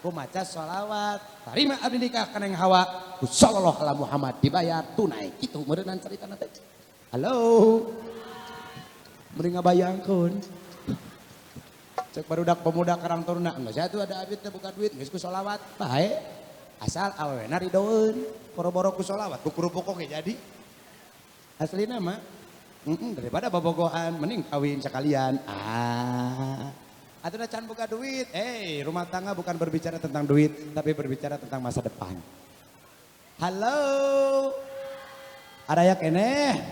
ku maca sholawat, tarima abdi nikah kana yang Hawa, ku sallallahu ala Muhammad dibayar tunai. Kitu meureunnan caritana teh. Halo. Mending ngabayangkeun. Cek barudak pemuda Karang Taruna, enggak saya tuh ada abdi teh buka duit, geus ku sholawat, bae. Asal awewena ridoeun, boro-boro ku sholawat, ku kerupuk oge jadi. Aslina mah, daripada bobogohan, mending kawin sekalian. Ah, atuh can boga duit. Rumah tangga bukan berbicara tentang duit, tapi berbicara tentang masa depan. Halo, araya keneh.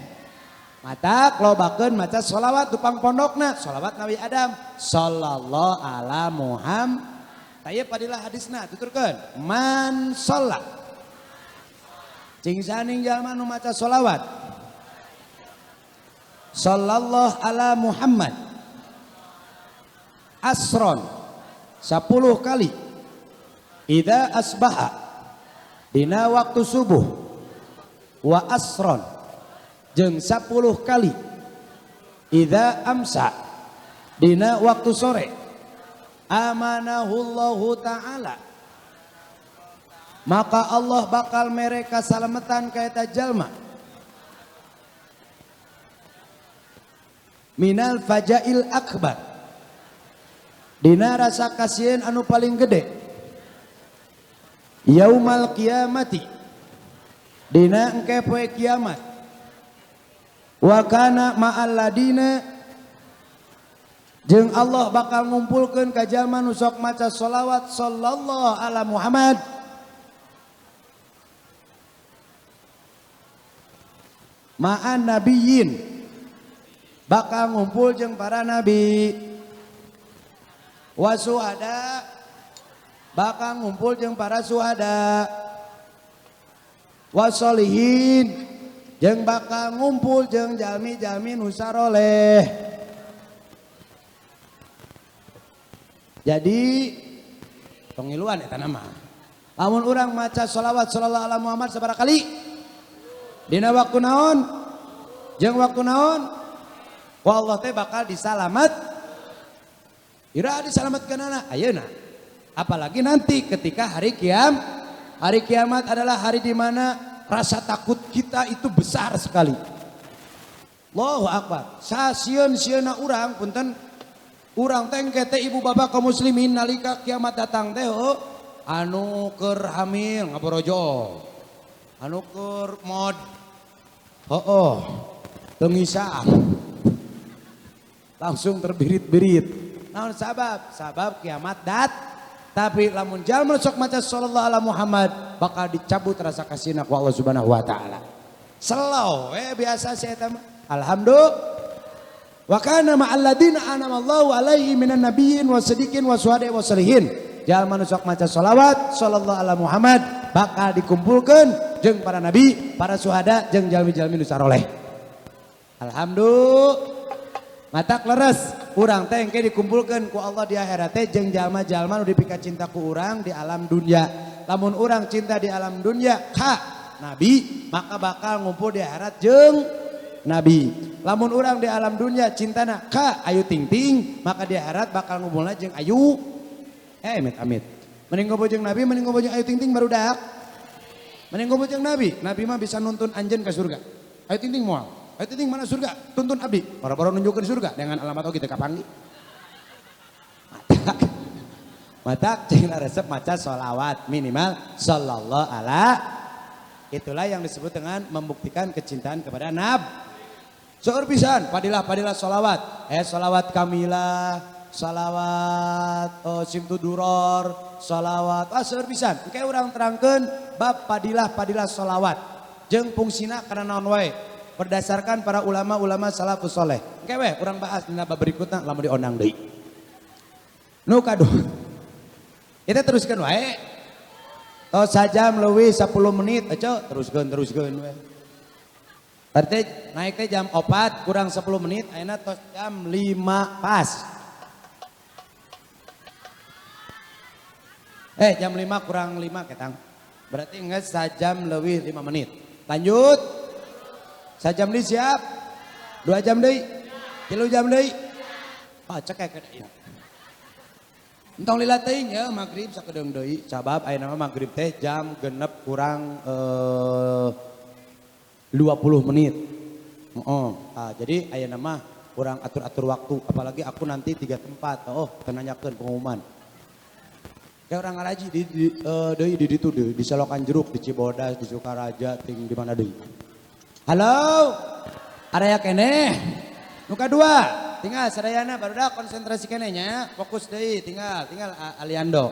Mata lobakeun maca sholawat tupang pondokna, sholawat Nabi Adam, sallallahu ala Muhammad. Taya padilah hadisna tuturkeun man sholat cing saning jalma nu maca sholawat sallallahu ala Muhammad asron 10 kali idza asbaha dina waktu subuh wa asron jeung 10 kali idza amsa dina waktu sore amanahullahu ta'ala maka Allah bakal mereka salametan ka eta jalma minal fajail akbar dina rasa kasieun anu paling gede yaumal kiamati dina engke poe kiamat wa kana ma'al ladina jeung Allah bakal ngumpulkeun ka jalma nu sok maca sholawat sallallahu ala Muhammad ma'an nabiyyin bakal ngumpul jeung para nabi wa suhada bakal ngumpul jeung para suhada wa sholihin jeung bakal ngumpul jeung jalmi-jalmi nu saroleh. Jadi pengiluan eta nama. Lamun urang maca sholawat sallallahu ala Muhammad sabaraha kali? Dina waktu naon? Jeung waktu naon? Ku Allah teh bakal disalamat. Ira disalamatkeunana ayeuna. Apalagi nanti ketika hari kiam. Hari kiamat adalah hari di mana rasa takut kita itu besar sekali. Allahu Akbar. Sasieun-sieunna urang punten urang teh engke teh ibu bapak kaum muslimin nalika kiamat datang teh oh, anu keur hamil ngaborojo. Anu keur mod. Heuh. Teu ngisang. Langsung terbirit-birit. Naon sabab? Sabab kiamat dat. Tapi lamun jalma sok maca sallallahu alaihi Muhammad bakal dicabut rasa kasihna ku Allah Subhanahu wa taala. Slow biasa saya eta mah. Alhamdulillah. Wa kana ma'al ladina an'amallahu alaihi minan nabiyyin wasadiqin wasuhada wasalihin. Jalma nu sok maca sholawat sallallahu alaihi Muhammad bakal dikumpulkeun jeung para nabi, para suhada jeung jalmi-jalmi nu saroleh. Alhamdulillah. Matak leres urang teh engke dikumpulkeun ku Allah di akhirat teh jeung jalma-jalma nu dipika cinta ku urang di alam dunia. Lamun urang cinta di alam dunia ka nabi, maka bakal ngumpul di akhirat jeung nabi. Lamun urang di alam dunia cintana ka Ayu Ting Ting, maka di akhirat bakal ngumpulna jeung Ayu. Amit amit. Mending ngumpul jeung nabi, mending ngumpul jeung Ayu Ting Ting barudak. Mending ngumpul jeung nabi, nabi mah bisa nuntun anjeun ka surga. Ayu Ting Ting moal. Ayu Ting Ting mana surga? Tuntun abdi. Para-para nunjukkeun surga dengan alamat oge teu kapanggih. Matak. Matak jeung resep maca sholawat minimal sallallahu ala. Itulah yang disebut dengan membuktikan kecintaan kepada Nabi. Seueur pisan padilah-padilah sholawat. Sholawat kamilah, sholawat simtuduror, sholawat seueur pisan. Engke urang terangkeun bab padilah-padilah sholawat. Jeung fungsina kana naon wae berdasarkan para ulama-ulama salafus soleh. Engke we urang bahas dina bab berikutna lamun diondang deui. Nu kadua. Kita teruskeun wae. Tos sajam leuwih 10 menit aco teruskeun we. Berarti naik teh jam 4 kurang 10 menit ayeuna tos jam 5 pas. Jam 5 kurang 5 ketang. Berarti geus sajam leuwih 5 menit. Lanjut. Sajam deui siap? 2 jam deui? 3 jam deui? Ah cekek ieu. Entong lila teuing ya magrib sakedeung deui. Sabab ayeuna mah magrib teh jam 6 kurang 20 menit. Oh, jadi ayeuna mah kurang atur-atur waktu, apalagi aku nanti 3 tempat. Oh, tenanyakeun pengumuman. Kayak orang ngaraji di ditu deui, di Selokan Jeruk, di Cibodas, di Sukaraja, ting di mana deui. Halo, area keneh. Nu kadua, tinggal sadayana barudak konsentrasi keneh nya, fokus deui, tinggal Aliando.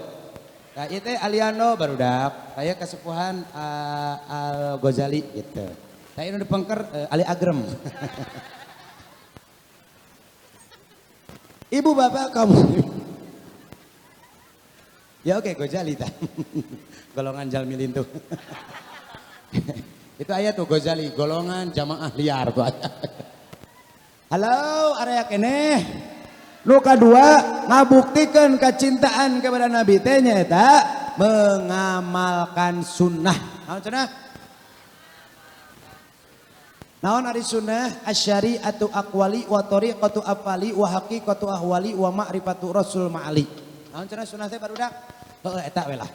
Nah, ieu teh Aliando barudak, aya kasepuhan Al Ghazali gitu. Saya nu dipengker Ali Agrem. Ibu bapak kamu. Ya oke Ghazali tah. Golongan jalmi lintuh. Itu ayat tuh Ghazali, golongan jamaah liar tuh ayat. Halo, area keneh. Nu kadua ngabuktikeun kecintaan kepada Nabi teh nyaeta mengamalkan sunnah. Naon cenah? Naon ari sunnah? Asyariatu aqwali wa tariqatu afali wa haqiqatu ahwali wa ma'rifatu rasul ma'ali. Naon cenah sunnah teh barudak? Heuh eta we lah.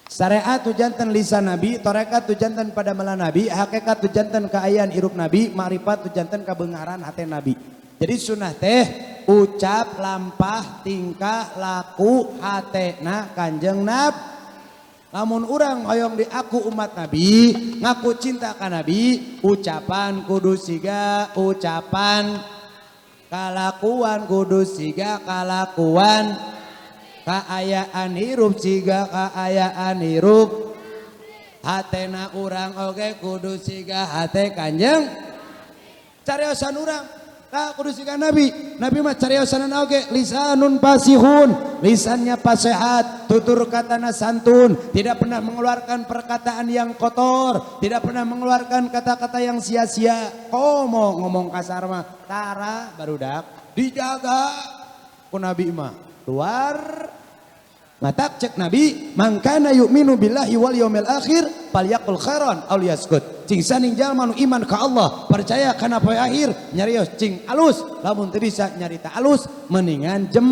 Syariat tu janten lisan Nabi, tarekat tu janten pada Nabi, hakikat tu janten kaayaan hirup Nabi, ma'rifat tu janten kabeungharan hate Nabi. Jadi sunnah teh ucap, lampah, tingkah, laku, hatena Kanjeng Nabi. Lamun urang hoyong diaku umat Nabi, ngaku cinta ka Nabi, ucapan kudu siga ucapan, kalakuan kudu siga kalakuan, kaayaan hirup siga kaayaan hirup, hatena urang oge kudu siga hate Kanjeng. Cariosan urang kudu siga Nabi. Nabi mah cariosanan oge lisanun pasihun, lisannya pasehat, tutur katana santun, tidak pernah mengeluarkan perkataan yang kotor, tidak pernah mengeluarkan kata-kata yang sia-sia. Komo ngomong kasar mah tara barudak dijaga ku Nabi mah. Luar matak cek Nabi, mangkana yu'minu billahi wal yaumil akhir falyaqul khairan aw liyaskut. Cing saning jalma nu iman ka Allah, percaya kana poe akhir, nyarios cing alus, lamun teu bisa nyarita alus mendingan jem.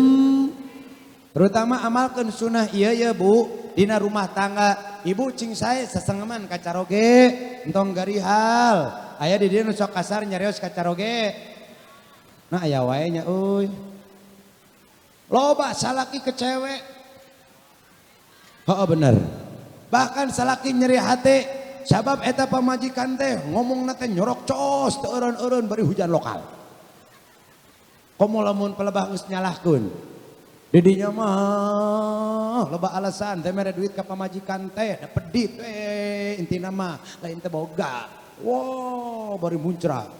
Terutama amalkeun sunnah ieu ye Bu, dina rumah tangga. Ibu cing sae sasengeman ka caroge, entong garihal. Aya di dieu nu sok kasar nyarios ka caroge. Nah aya wae nya euy. Loba salaki ke cewek. Heeh bener. Bahkan salaki nyeri hate sabab eta pamajikan teh ngomongna teh nyorok cos teu eureun-eureun bari hujan lokal. Komo lamun pelebah geus nyalahkeun. Didinya mah loba alasan teh mere duit ka pamajikan teh da pedit we intina mah lain teh boga. Wow, bari muncrat.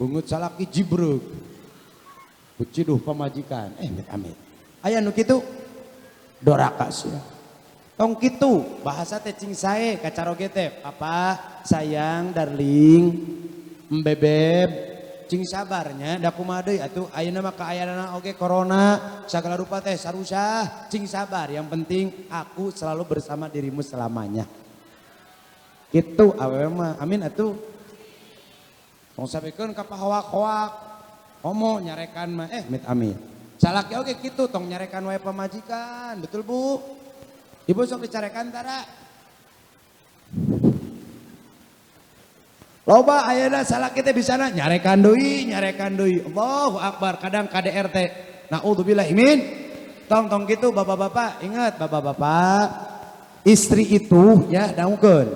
Bungut salaki jibrug. Kuciduh pamajikan. Amit amit. Aya nu kitu doraka sia. Tong kitu bahasa teh cing sae ka caroge teh. Papa, sayang, darling, bebeb. Cing sabarnya da kumaha deui atuh ayeuna mah kaayana oge corona sagala rupa teh sarusah cing sabar yang penting aku selalu bersama dirimu selamanya. Kitu awewe mah amin atuh. Tong sabekeun ka pahawak-hawak homo nyarekan mah amit amit. Salaki oge kitu tong nyarekan wae pamajikan, betul Bu? Ibu sok dicarekan tara? Loba ayeuna salaki teh bisana nyarekan deui, nyarekan deui. Allahu akbar, kadang KDRT. Naudzubillah min. Tong tong kitu bapak-bapak, ingat bapak-bapak, istri itu ya dangukeun.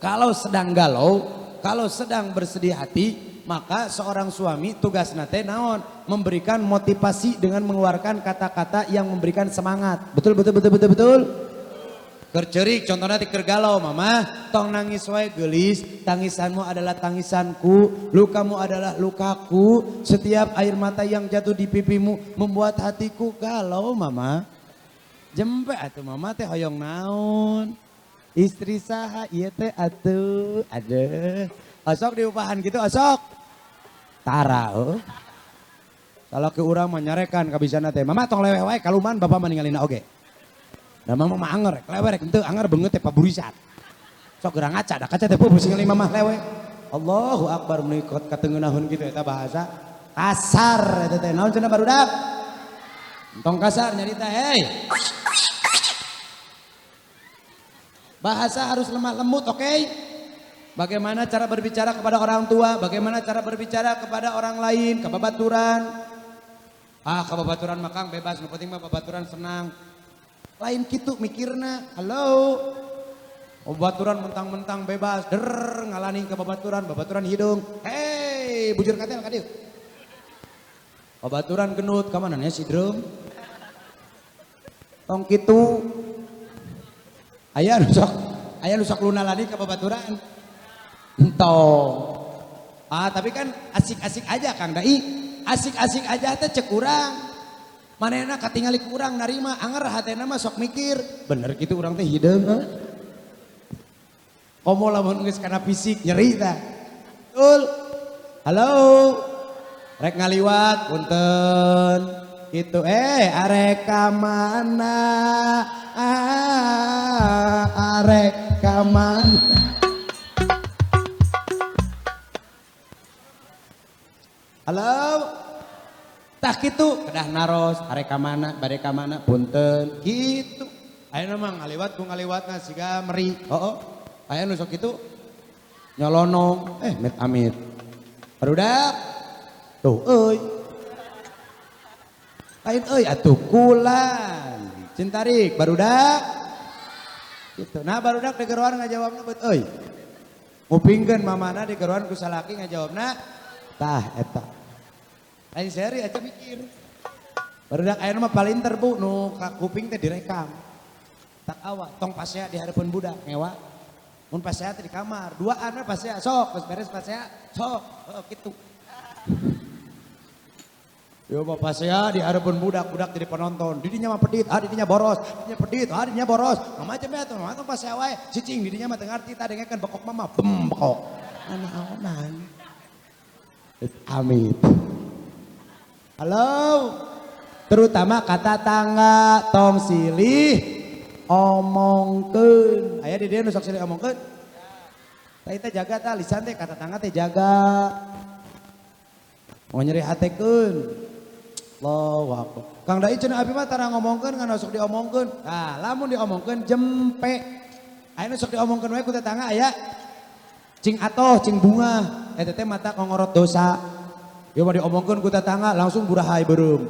Kalau sedang galau, kalau sedang bersedih hati, maka seorang suami tugasna teh naon? Memberikan motivasi dengan mengeluarkan kata-kata yang memberikan semangat. Betul betul betul betul betul. Keur ceurik contohna teh keur galau mama, tong nangis wae geulis, tangisanmu adalah tangisanku, lukamu adalah lukaku, setiap air mata yang jatuh di pipimu membuat hatiku galau mama. Jempe atuh mama teh hoyong naon? Istri saha ieu teh atuh, aduh. Osok diupahan gitu osok. Tara heuh. Salaki urang mah nyarekan kabisana teh, mama tong leweh wae kaluman bapak mah ningalina oge. Da mama mah anger, lewe rek henteu anger beungeut teh paburisat. Sok geura ngaca, da kaca teh pupuh ningali mamah lewe. Allahu akbar meuni katengeunahun kitu eta bahasa kasar eta teh. Naon cenah barudak? Entong kasar nyarita hei. Bahasa harus lemah lembut, oke? Okay? Bagaimana cara berbicara kepada orang tua, bagaimana cara berbicara kepada orang lain, ke babaturan. Ah, ke babaturan mah Kang bebas, nu penting mah babaturan senang. Lain kitu mikirna. Halo. Babaturan mentang-mentang bebas, der ngalani ke babaturan, babaturan hidung. Hei, bujur katel ka dieu. Babaturan genut ka mana nya si drum? Tong kitu. Aya nu sok lunalani ka babaturan. Entong. Ah, tapi kan asik-asik aja Kang Dai. Asik-asik aja teh cek urang. Manehna katingali ku urang narima anger hatena mah sok mikir, bener kitu urang teh hideung heuh. Komo lamun geus kana fisik nyeri tah. Betul. Halo. Rek ngaliwat punten. Kitu arek ka mana? Ah, arek ka mana? Halo. Tah kitu kedah naros arek ka mana bade ka mana punten kitu. Ayeuna mah ngaliwat ku ngaliwatna siga meri. Heuh. Aya nu sok kitu nyolonong amit amit. Barudak tuh euy. Lain euy atuh kulan. Cintarik barudak. Kitu. Nah barudak digeroan ngajawabna beut euy. Ngupingkeun mamana digeroan ku salaki ngajawabna tah eta. Lain seri aja mikir. Barudak ayeuna mah palinter Bu nu ka kuping teh direkam. Tak awak tong pasea di hareupeun budak ngewa. Mun pasea teh di kamar, duaan we pasea sok geus beres pasea sok heuh kitu. Yo mah pasea di hareupeun budak, budak jadi penonton. Didinya mah pedit, ah didinya boros, didinya pedit, ah didinya boros. Mama aja mah atuh, mama tong pasea wae. Cicing didinya mah teu ngarti tah dengekeun bekok mama, bem bekok. Naonan. Amit. Halo. Terutama kata tangga tong silih omongkeun. Aya di dieu nu sok silih omongkeun. Tah eta jaga tah lisan teh kata tangga teh jaga. Mau nyeri hatekeun. Allahu Akbar. Kang Dai cenah abi mah tara ngomongkeun ngan sok diomongkeun. Tah, lamun diomongkeun jempe. Ayeuna sok diomongkeun wae ku tetangga aya cing atoh, cing bunga. Eta teh mata ngorot dosa. Ieu mah diomongkeun ku tetangga langsung burahay beureum.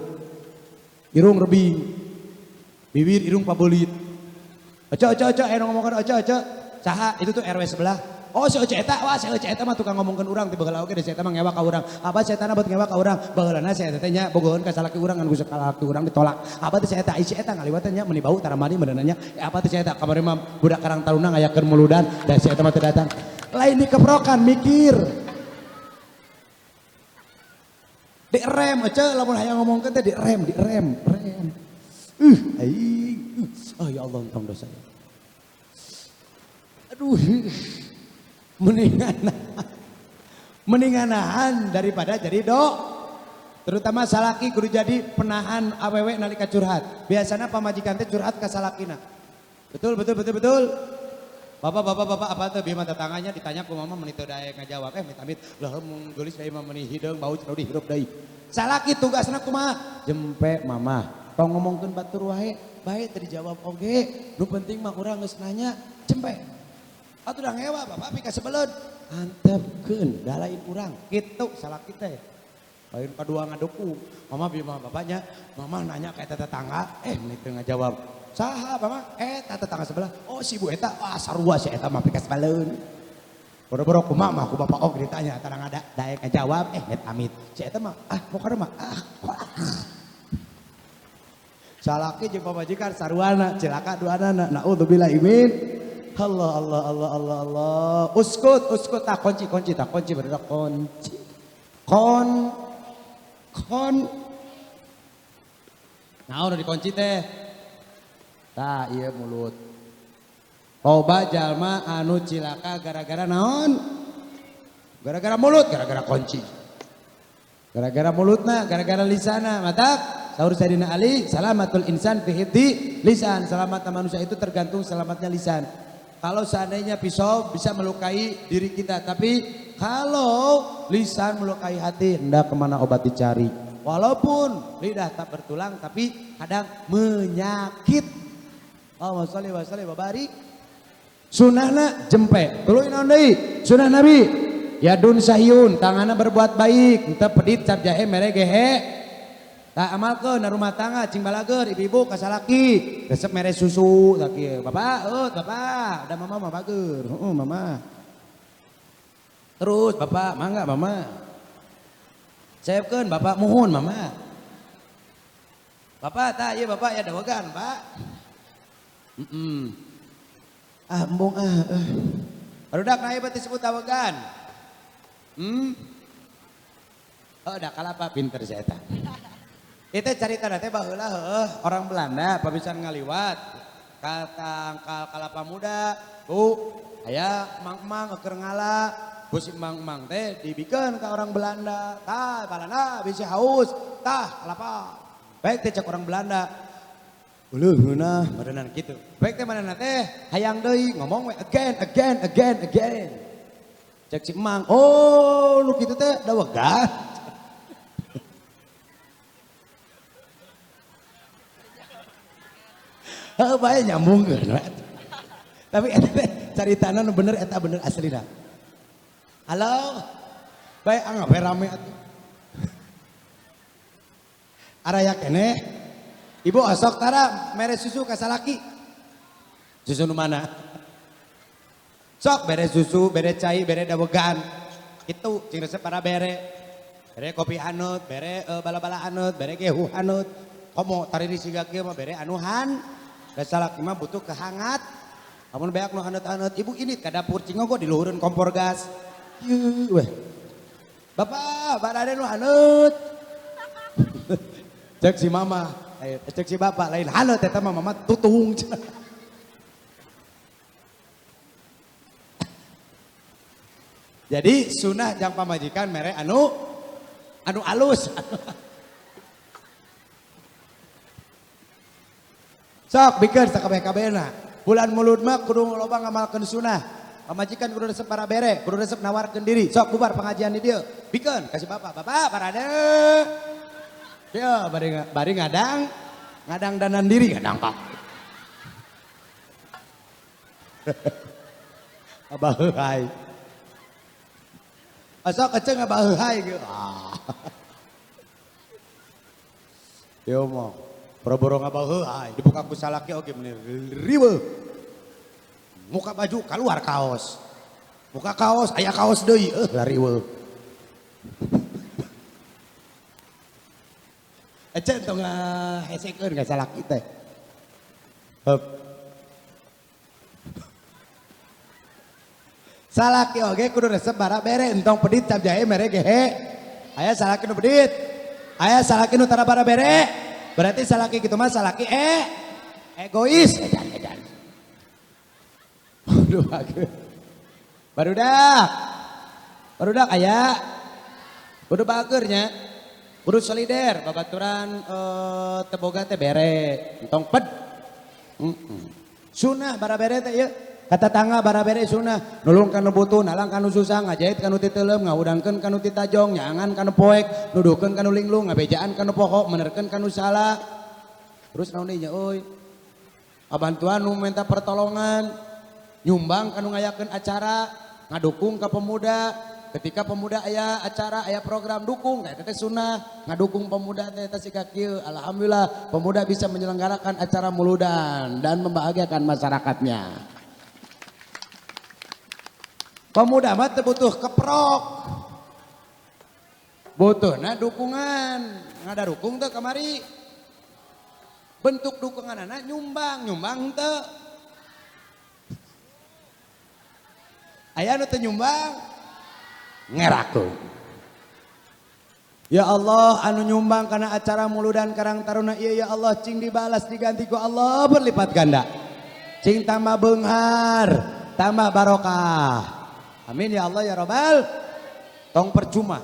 Irung rebing. Bibir irung pabelit. Oce oce oce aya ngomongkeun oce oce. Saha itu tuh RW sebelah. Oh si Oce eta, wah si Oce eta mah tukang ngomongkeun urang ti baheula oge da si eta mah ngewa ka urang. Apa si eta buat ngewa ka urang? Baheulana si eta teh nya bogoheun ka salaki urang ngan ku salaki urang ditolak. Apa teh si eta? Si eta ngaliwat nya meuni bau tara mandi meunana nya. Apa teh si eta? Kamari mah budak Karang Taruna ngayakeun muludan da si eta mah teu datang. Lain dikeprokan mikir. Direm Oce lamun hayang ngomongkeun teh direm, direm, rem. Aing. Oh ya Allah entong dosa. Aduh. Mendingan nahan daripada jadi dok. Terutama salaki kudu jadi penahan awewe nalika curhat. Biasanya pamajikan teh curhat ka salakina. Betul betul betul betul. Bapak bapak bapak apa tuh bieu mah tetangganya ditanya ku mama meuni teu daek ngajawab amit-amit lah mun geulis deui mah meuni hideung bau cenah dihirup deui. Salaki tugasna kumaha? Jempe mama. Tong ngomongkeun batur wae, bae teu dijawab oge. Nu penting mah urang geus nanya, jempe. Atuh udah ngewa bapak pika sebeleun. Antepkeun da lain urang. Kitu salaki teh. Lain kadua ngadukung. Mama bi mama bapaknya, mama nanya ka eta tetangga, meuni teu ngajawab. Saha mama? Eta tetangga sebelah. Oh si ibu eta, wah sarua si eta mah pika sebeleun. Boro-boro ku mama ku bapak og ditanya tara ngada daek ngajawab, met amit. Si eta mah ah pokona mah ah. Salaki jeung pamajikan saruana cilaka duanana. Naudzubillah imin. Allah Allah Allah Allah Allah. Uskut uskut tak kunci kunci tak kunci berdak kunci. Kon kon. Nah udah dikunci teh. Tah ieu mulut. Loba jalma anu cilaka gara-gara naon? Gara-gara mulut, gara-gara kunci. Gara-gara mulutna, gara-gara lisana. Matak saur Sayyidina Ali, salamatul insan fi hifdi lisan. Selamat manusia itu tergantung selamatnya lisan. Kalau seandainya pisau bisa melukai diri kita, tapi kalau lisan melukai hati, hendak kemana obat dicari. Walaupun lidah tak bertulang, tapi kadang menyakit. Allahumma sholli wa sallim wa barik. Sunahna jempe, tuluy naon deui? Sunah Nabi, yadun sahyun, tanganna berbuat baik, henteu pedit cap jahe mere gehe. Tak amalkeun na rumah tangga cing balager ibu-ibu ka salaki resep mere susu tak kieu. Bapak, bapak, udah mama mah bager. Heeh, mama. Terus bapak, mangga mama. Seepkeun bapak muhun mama. Bapak tah ieu bapak ya dawegan, Pak. Ah embung ah. Barudak na ieu disebut dawegan. Oh, da kalapa pinter saya eta. Itu carita teh baheula heuh orang Belanda pabisan ngaliwat ka tangkal kalapa muda, Bu, aya mang-mang keur ngala, ku si mang-mang teh dibikeun ka orang Belanda. Tah, Belanda bisi haus, tah kalapa. Baik teh cek orang Belanda. Uleuh ngeunah badenan kitu. Baik teh manehna teh hayang deui ngomong we again again again again. Cek si emang, oh nu kitu teh dawegan. Heuh bae nyambungkeun. Tapi eta teh caritana nu bener eta bener aslina. Halo. Bae anggap we rame atuh. Araya keneh. Ibu osok tara mere susu ka salaki. Susu nu mana? Sok bere susu, bere cai, bere dawegan. Kitu cing resep para bere. Bere kopi haneut, bere bala-bala haneut, bere gehu haneut. Komo tariri siga kieu mah bere anu han. Da salaki mah butuh kehangat. Lamun beak nu haneut-haneut, ibu ini ka dapur cingogo di luhureun kompor gas. Yeuh weh. Bapak, barade nu haneut. Cek si mama, cek si bapak lain haneut eta mah mama tutung. Jadi sunah jang pamajikan mere anu anu alus. Sok bikeun sakabeh-kabehna. Bulan Mulud mah kudu loba ngamalkeun sunah. Pamajikan kudu resep para bere, kudu resep nawarkeun diri. Sok bubar pengajian di dieu. Bikeun kasih bapak, bapak parade. Ya bari ngadang ngadang danan diri ngadang pak. Abaheuhai. Asa keceng abaheuhai gitu. Ah. Yo mah boro-boro ngabaheuhai dibuka ku salaki oge meni riweuh. Muka baju keluar kaos. Muka kaos aya kaos deui eueuh lah riweuh. Ece tong ngahesekeun ka salaki teh. Heup. Salaki oge kudu resep bara bere entong pedit cap jahe mere gehe. Aya salaki nu pedit. Aya salaki nu tara bara bere. Berarti salaki kitu mah salaki egois. Edan edan. Waduh bagus. Barudak. Barudak aya. Kudu bageurnya. Kudu solider babaturan teu boga teh bere entong ped. Sunah bara bere teh ieu. Kata tangga bara bere sunah, nulung kanu butuh, nalang kanu susah, ngajahit kanu titelem, ngahudangkeun kanu titajong, nyangan kanu poek, nuduhkeun kanu linglung, ngabejaan kanu pokok, menerkeun kanu salah. Terus naon deui nya euy? Kabantuan nu minta pertolongan, nyumbang kanu ngayakeun acara, ngadukung ka pemuda. Ketika pemuda aya acara, aya program dukung, kayak teh sunah, ngadukung pemuda teh eta siga kieu. Alhamdulillah pemuda bisa menyelenggarakan acara muludan dan membahagiakan masyarakatnya. Pemuda mah teu butuh keprok. Butuhna dukungan. Ngadarukung teu kamari. Bentuk dukunganana nyumbang, nyumbang teu. Aya nu teu nyumbang ngerakeun. Ya Allah anu nyumbang kana acara muludan Karang Taruna ieu ya Allah cing dibalas diganti ku Allah berlipat ganda. Cing tambah beunghar, tambah barokah. Amin ya Allah ya Robbal. Tong percuma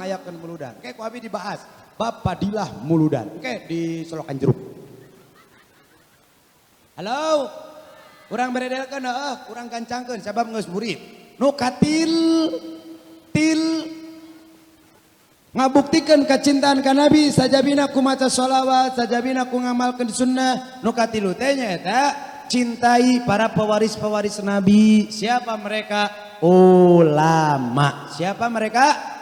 ngayakeun muludan. Oke, ku abi dibahas bab fadilah muludan. Oke, di Solokan Jeruk. Halo. Urang beredelkeun heuh, urang gancangkeun sabab geus murid. Nu katil til ngabuktikeun kacintaan ka Nabi sajabina ku maca sholawat, sajabina ku ngamalkeun sunnah. Nu katilu teh nyaeta cintai para pewaris-pewaris Nabi. Siapa mereka? Ulama. Siapa mereka?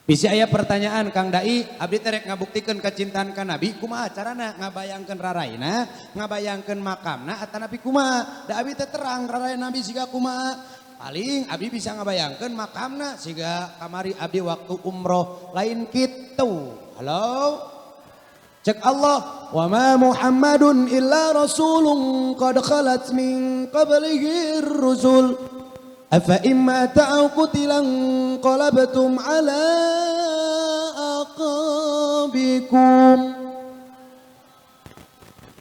Bisa aya pertanyaan Kang Dai, abdi teh rek ngabuktikeun kacintaan ka Nabi, kumaha carana? Ngabayangkeun raraina, ngabayangkeun makamna atanapi kumaha? Da abdi teh terang rarai Nabi siga kumaha. Paling abdi bisa ngabayangkeun makamna siga kamari abdi waktu umroh, lain kitu. Halo? Cek Allah, wa ma Muhammadun illa rasulun qad khalat min qablihi ar-rusul. Afa imma ta'aw qutilan qalabtum ala aqabikum.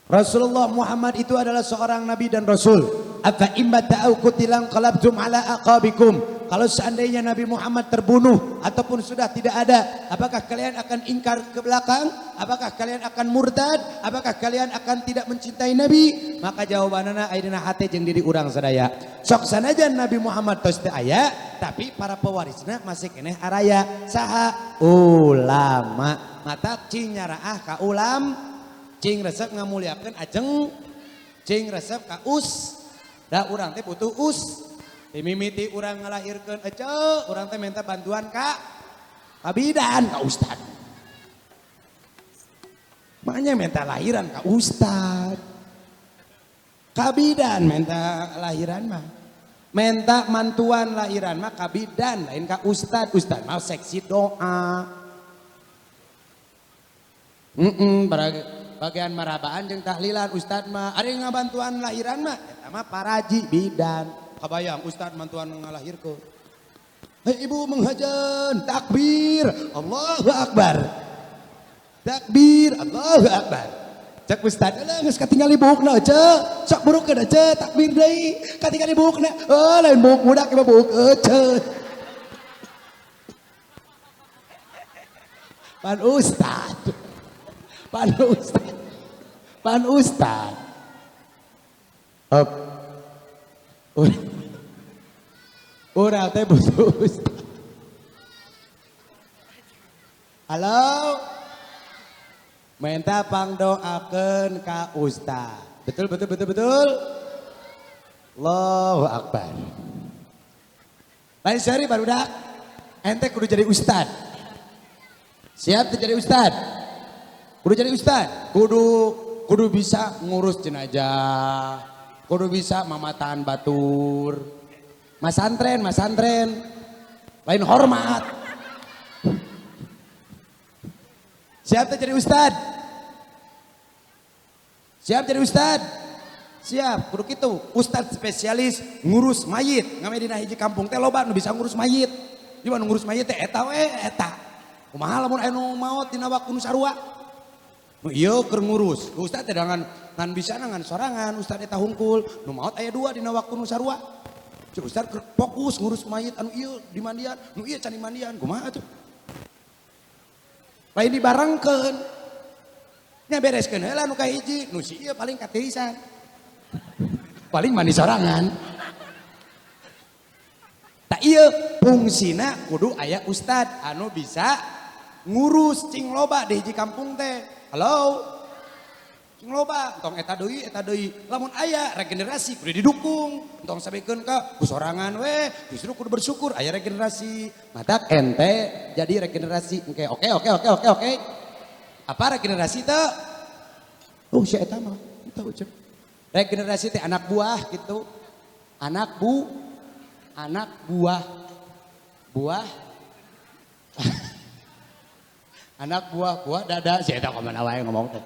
Rasulullah Muhammad itu adalah seorang nabi dan rasul. Afa imma ta'aw qutilan qalabtum ala aqabikum. Kalau seandainya Nabi Muhammad terbunuh ataupun sudah tidak ada, apakah kalian akan ingkar ke belakang? Apakah kalian akan murtad? Apakah kalian akan tidak mencintai Nabi? Maka jawabanana ayeuna hate jeung diri urang sadaya. Sok sanajan Nabi Muhammad tos teu aya, tapi para pewarisna masih keneh araya. Saha? Ulama. Mata cing nyaraah ka ulam, cing resep ngamuliakeun ajeng, cing resep ka us. Da urang teh butuh us. Mimiti urang ngalahirkeun ece, urang teh minta bantuan ka kabidan ka ustad. Makanya minta lahiran ka ustad. Kabidan minta lahiran mah. Minta mantuan lahiran mah kabidan, lain ka ustad. Ustad mah seksi doa. Bagian marabaan jeung tahlilan ustad mah. Ari ngabantuan lahiran mah eta mah paraji bidan. Kabayang ustad mantuan ngalahirkeun. Hei ibu menghajan, takbir, Allahu Akbar. Takbir, Allahu Akbar. Cek ustad, eueuh geus katingali buukna ece, sok burukeun ece, takbir deui. Katingali buukna, oh lain buuk budak mah buuk ece. Pan ustad. Pan ustad. Pan ustad. Hop. Urang teh butuh ustad. Halo. Minta pangdoakeun ka ustad. Betul betul betul betul. Allahu Akbar. Lain seri barudak. Ente kudu jadi ustad. Siap jadi ustad? Kudu jadi ustad. Kudu bisa ngurus jenazah. Kudu bisa mamatahan batur. Masantren, masantren. Lain hormat. Siap jadi ustad? Siap jadi ustad? Siap, kudu kitu. Ustad spesialis ngurus mayit. Ngame dina hiji kampung teh loba nu bisa ngurus mayit. Ieu nu ngurus mayit teh eta we eta. Kumaha lamun aya nu maot dina waktu nu sarua? Nu ieu keur ngurus. Ustad teh ngan ngan bisa ngan sorangan, ustad eta hungkul. Nu maot aya dua dina waktu nu sarua. Cek ustad keur fokus ngurus mayit anu ieu dimandian, nu ieu can dimandian. Kumaha atuh? Lain dibarengkeun. Nya bereskeun heula nu kahiji, nu si ieu paling katirisan. Paling mandi sorangan. Tak ieu fungsina kudu aya ustad anu bisa ngurus cing loba di hiji kampung teh. Halo. Cing loba, entong eta deui eta deui. Lamun aya regenerasi kudu didukung. Entong sabekeun ka ku sorangan we, justru kudu bersyukur aya regenerasi. Matak ente jadi regenerasi. Oke oke oke oke oke oke. Apa regenerasi teh? Oh si eta mah, eta ucap. Regenerasi teh anak buah gitu. Anak buah. Buah. Anak buah, buah dada si eta kumaha wae ngomong teh.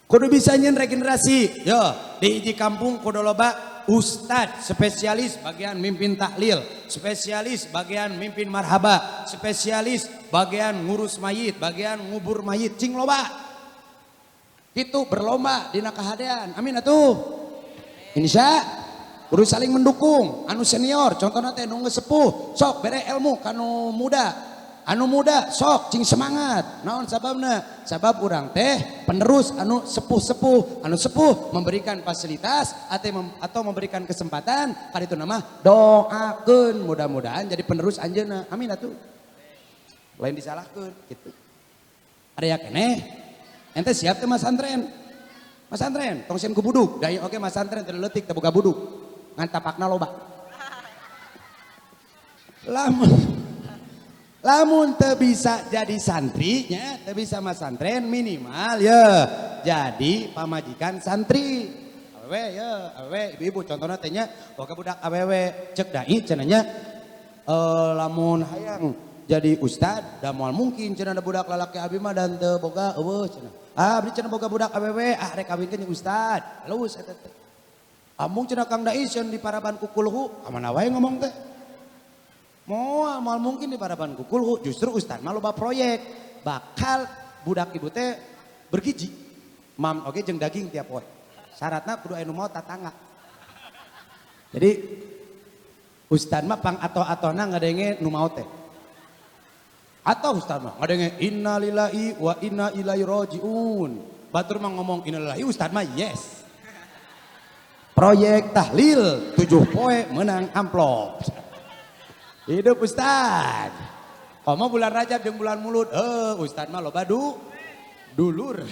Kudu bisa nyen regenerasi. Yo, di hiji kampung kudu loba ustad spesialis bagian mimpin tahlil, spesialis bagian mimpin marhaba, spesialis bagian ngurus mayit, bagian ngubur mayit, cing loba. Gitu berlomba dina kahadean. Amin atuh. Insya kudu saling mendukung. Anu senior contohna teh nu geus sepuh, sok bere ilmu ka nu muda. Anu muda sok cing semangat. Naon sababna? Sabab urang teh penerus anu sepuh-sepuh, anu sepuh memberikan fasilitas atau memberikan kesempatan kaditu nama doakeun mudah-mudahan jadi penerus anjeunna. Amin atuh. Lain disalahkeun gitu. Area keneh. Ente siap teh masantren? Masantren, tong sieun ku buduk. Da ieu oge masantren teu leutik teu boga buduk. Ngan tapakna loba. Lamun teu bisa jadi santri nya, teu bisa masantren minimal ya jadi pamajikan santri. Awewe ya, awewe ibu-ibu contohna teh nya boga budak awewe cek dai cenah nya lamun hayang jadi ustad da moal mungkin cenah da budak lalaki abi mah dan teu boga eueuh cenah. Ah abdi cenah boga budak awewe ah rek kawinkeun jeung ustad. Halus eta teh. Amung cenah Kang Dai sieun di paraban ku kulhu, ka mana wae ngomong teh. Moal moal mungkin di paraban ku kulhu, justru ustad mah loba proyek bakal budak ibu teh bergizi. Mam oge jeung daging tiap poe. Syaratna kudu aya nu maot tatangga. Jadi ustad mah pang atoh-atohna ngadenge nu maot teh. Atau ustad mah ngadenge innalillahi wa inna ilaihi rajiun. Batur mah ngomong innalillahi, ustad mah yes. Proyek tahlil 7 poe menang amplop. Hidup ustad. Komo bulan Rajab jeung bulan Mulud, ustad mah loba dulur.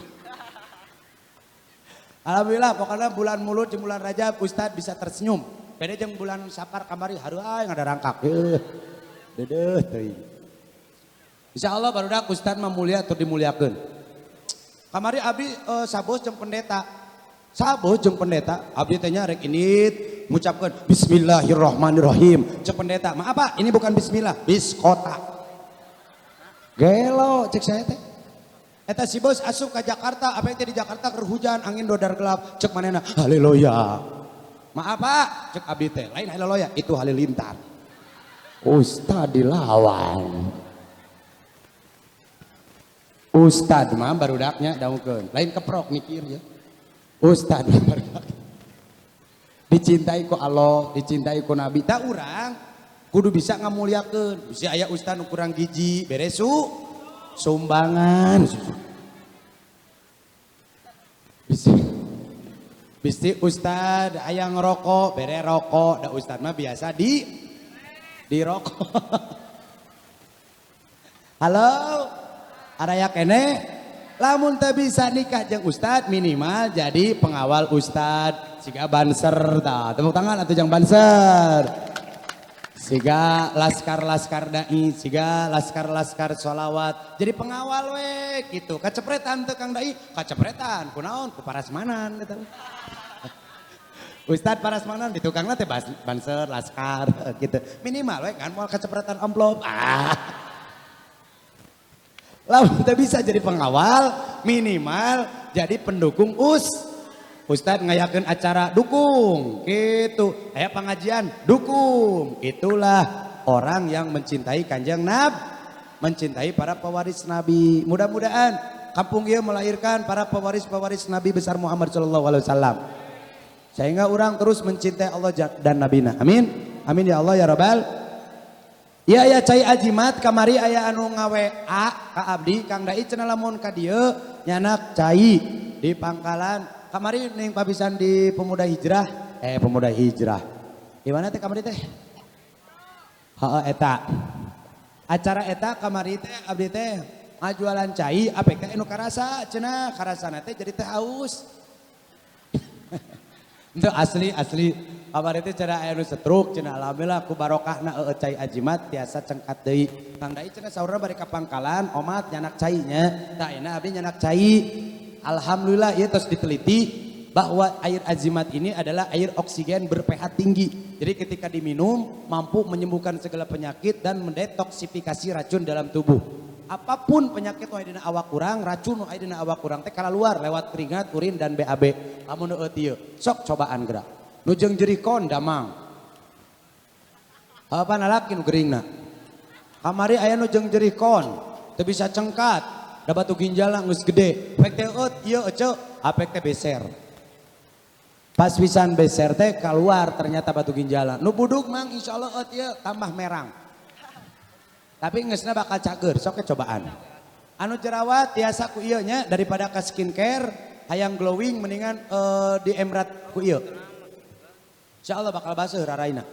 Alhamdulillah pokoknya bulan Mulud jeung bulan Rajab ustad bisa tersenyum. Beda jeung bulan Sapar kamari haruai ngadarangkak. Dedeuh teuing. Insya Allah barudak ustad mah mulia tur dimuliakeun. Kamari abdi sabos jeung pendeta. Sabos jeung pendeta, abdi teh nya rek init ngucapkeun bismillahirrahmanirrahim. Cek pendeta, "Maaf Pak, ini bukan bismillah, biskota." Gelo cek saya teh. Eta si bos asup ka Jakarta, apa teh di Jakarta keur hujan, angin dodar gelap. Cek manehna, haleluya. Maaf Pak, cek abdi teh, lain haleluya, itu halilintar. Ustad dilawan. Ustad mah barudaknya daungkeun, lain keprok mikir ya. Ustad barudak. Dicintai ku Allah, dicintai ku Nabi. Tak urang kudu bisa ngamuliakeun. Bisi aya ustad nu kurang gizi, bere sumbangan. Bisi ustad aya ngerokok, bere rokok. Da ustad mah biasa di rokok. Halo, araya kene, lamun teu bisa nikah jeung ustad minimal jadi pengawal ustad, siga banser tah. Tepuk tangan atuh jang banser. Siga laskar-laskar dai, siga laskar-laskar sholawat, jadi pengawal we gitu. Kacepretan teu Kang Dai, kacepretan kunaon ku parasmanan gitu. Ustad parasmanan di tukangna teh banser laskar gitu. Minimal we kan moal kacepretan amplop. Ah. Lamun teu bisa jadi pengawal, minimal jadi pendukung Ustad ngayakeun acara dukung gitu, aya pengajian dukung. Itulah orang yang mencintai Kanjeng Nabi, mencintai para pewaris Nabi. Mudah-mudahan kampung ieu melahirkan para pewaris-pewaris Nabi besar Muhammad sallallahu alaihi wasallam. Sehingga orang terus mencintai Allah dan Nabina. Amin. Amin ya Allah ya Rabbal. Iya aya cai ajimat kamari aya anu ngawa ka abdi Kang Dai cenah lamun ka dieu nyanak cai di pangkalan. Kamari ning papisan di Pemuda Hijrah, Pemuda Hijrah. Di mana teh kamari teh? Heeh eta. Acara eta kamari teh abdi teh ngajualan cai apek teh anu karasa cenah karasana teh jadi teh haus. Itu asli asli. Kamari teh cenah aya nu stroke cenah alhamdulillah ku barokahna eueuh cai ajimat tiasa cengkat deui. Kang Dai cenah saurna bari ka pangkalan omat nyanak cai nya. Tah ayeuna abdi nyanak cai. Alhamdulillah ieu tos diteliti bahwa air azimat ini adalah air oksigen ber-pH tinggi. Jadi ketika diminum mampu menyembuhkan segala penyakit dan mendetoksifikasi racun dalam tubuh. Apapun penyakit nu aya dina awak urang, racun nu aya dina awak urang teh kalaluar lewat keringat, urin dan BAB. Lamun eueuh ieu, sok cobaan geura. Nu jeung jerikon damang. Apa nalaki nu geuringna? Kamari aya nu jeung jerikon, teu bisa cengkat. Da batu ginjalna geus gede. Pek teh eut ieu ece, apek teh beser. Pas pisan beser teh keluar ternyata batu ginjalna. Nu buduk mang insyaallah eut ieu tambah merang. Tapi geusna bakal cager, sok cobaan. Anu jerawat tiasa ku ieu nya daripada ka skincare hayang glowing mendingan di emrat ku ieu. Insyaallah bakal baseuh raraina.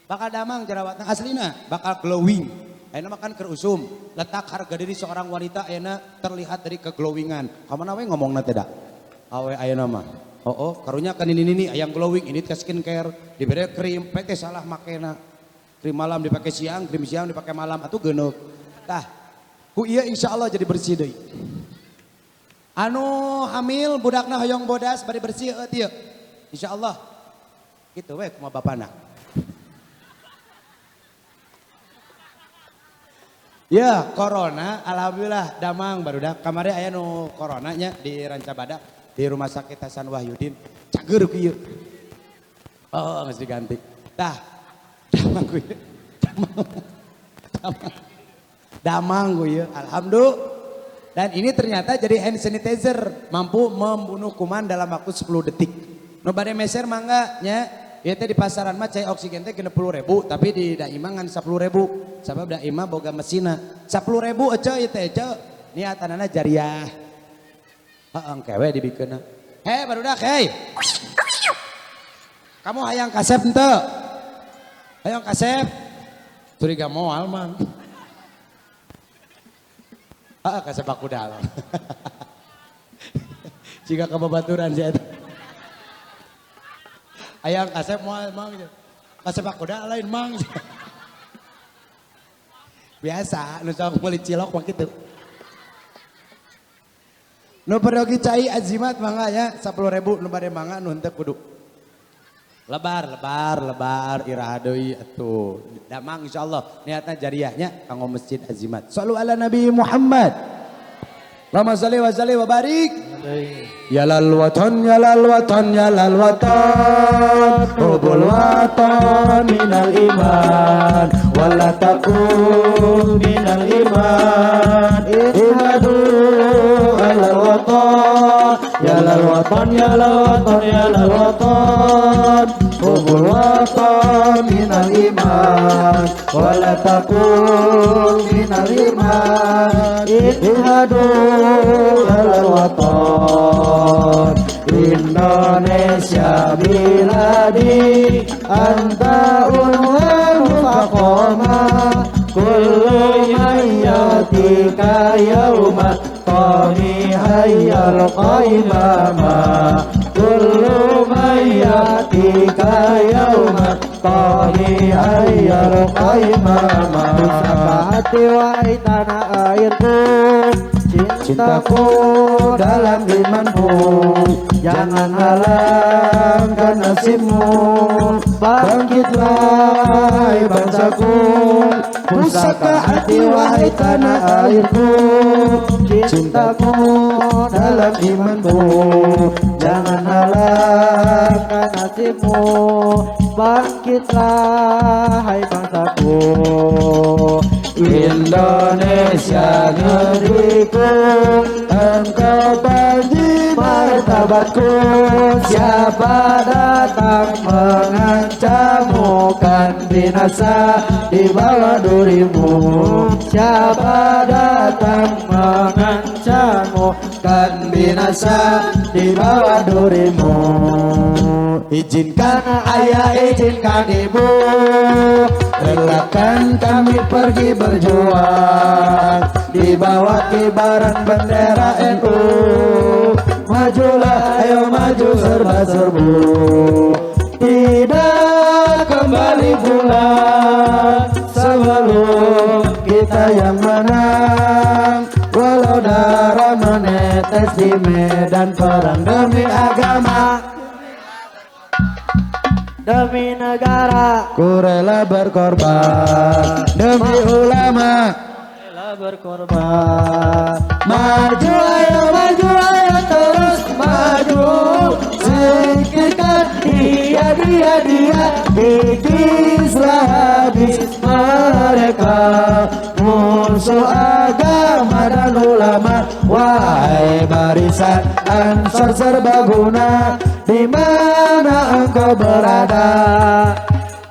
Bakal damang jerawatna aslina, bakal glowing. Ayeuna mah kan keur usum, letak harga diri seorang wanita ayeuna terlihat dari keglowingan. Ka mana we ngomongna teh da? Awe ayeuna mah. Oh, oh karunya kan ini nini hayang glowing, ini ke skincare, dibere krim, pek teh salah makena. Krim malam dipakai siang, krim siang dipakai malam atuh geuneuh. Tah, ku ieu insyaallah jadi bersih deui. Anu hamil budakna hoyong bodas bari bersih eueuh ieu. Insyaallah. Kitu we kumaha bapana. Ya, corona alhamdulillah damang barudak. Kamari aya nu corona nya di Rancabadak di Rumah Sakit Hasan Wahyudin. Cager ku ieu. Oh, geus diganti. Tah, damang ku ieu. Damang. Damang. Damang ku ieu. Alhamdulillah. Dan ini ternyata jadi hand sanitizer, mampu membunuh kuman dalam waktu 10 detik. Nu bade meser mangga nya. Ieu teh di pasaran mah cai oksigen teh 60.000, tapi di Daima ngan 10.000. Sabab Daima boga mesinna. 10.000 ece ieu teh ece. Niatanana jariah. Heeh engke we dibikeunna. Hei barudak hei. Kamu hayang kasep henteu? Hayang kasep? Curiga moal mang. Heeh kasep aku dalam. Jika kababaturan sia eta. Ayang kasep moal mang. Kasep aku dah lain mang. Biasa nu sok meuli cilok mah kitu. Nu peryogi cai azimat mangga nya 10.000 nu bade mangga nu henteu kudu. Lebar lebar lebar iraha deui atuh. Damang insyaallah niatna jariahnya kanggo Masjid Azimat. Sallu ala Nabi Muhammad. Allahumma shalli wa sallim wa barik. Ya lal watan ya lal watan ya lal watan hubul watan minal iman wala takun minal iman ihadu alal watan ya lal watan ya lal watan ya lal watan hubul watan minal iman wala takun minal iman ihadu alal watan Indonesia biladi anta unwanu faqoma kullu man ya'tika yauma tani hayyal qaimama. Kullu man ya'tika yauma tani hayyal qaimama. Pusaka hati wahai tanah airku, cintaku dalam imanmu, jangan halangkan nasibmu. Bangkitlah hai bangsaku, pusaka hati wahai tanah airku, cintaku dalam imanmu, jangan halangkan nasibmu. Bangkitlah hai bangsaku. Indonesia negeriku, engkau panji martabatku. Siapa datang mengancammu kan binasa di bawah durimu. Siapa datang mengancammu kan binasa di bawah durimu. Izinkan ayah, izinkan ibu, relakan kami pergi berjuang di bawah kibaran bendera NU. Majulah, ayo maju serba serbu, tidak kembali pulang sebelum kita yang menang. Walau darah menetes di medan perang, demi agama, demi negara, ku rela berkorban. Demi ulama, rela berkorban. Maju ayo, maju ayo terus maju, singkirkan dia dia dia, kikislah habis mereka, musuh agama dan ulama. Wahai barisan Ansor serbaguna, di mana engkau berada?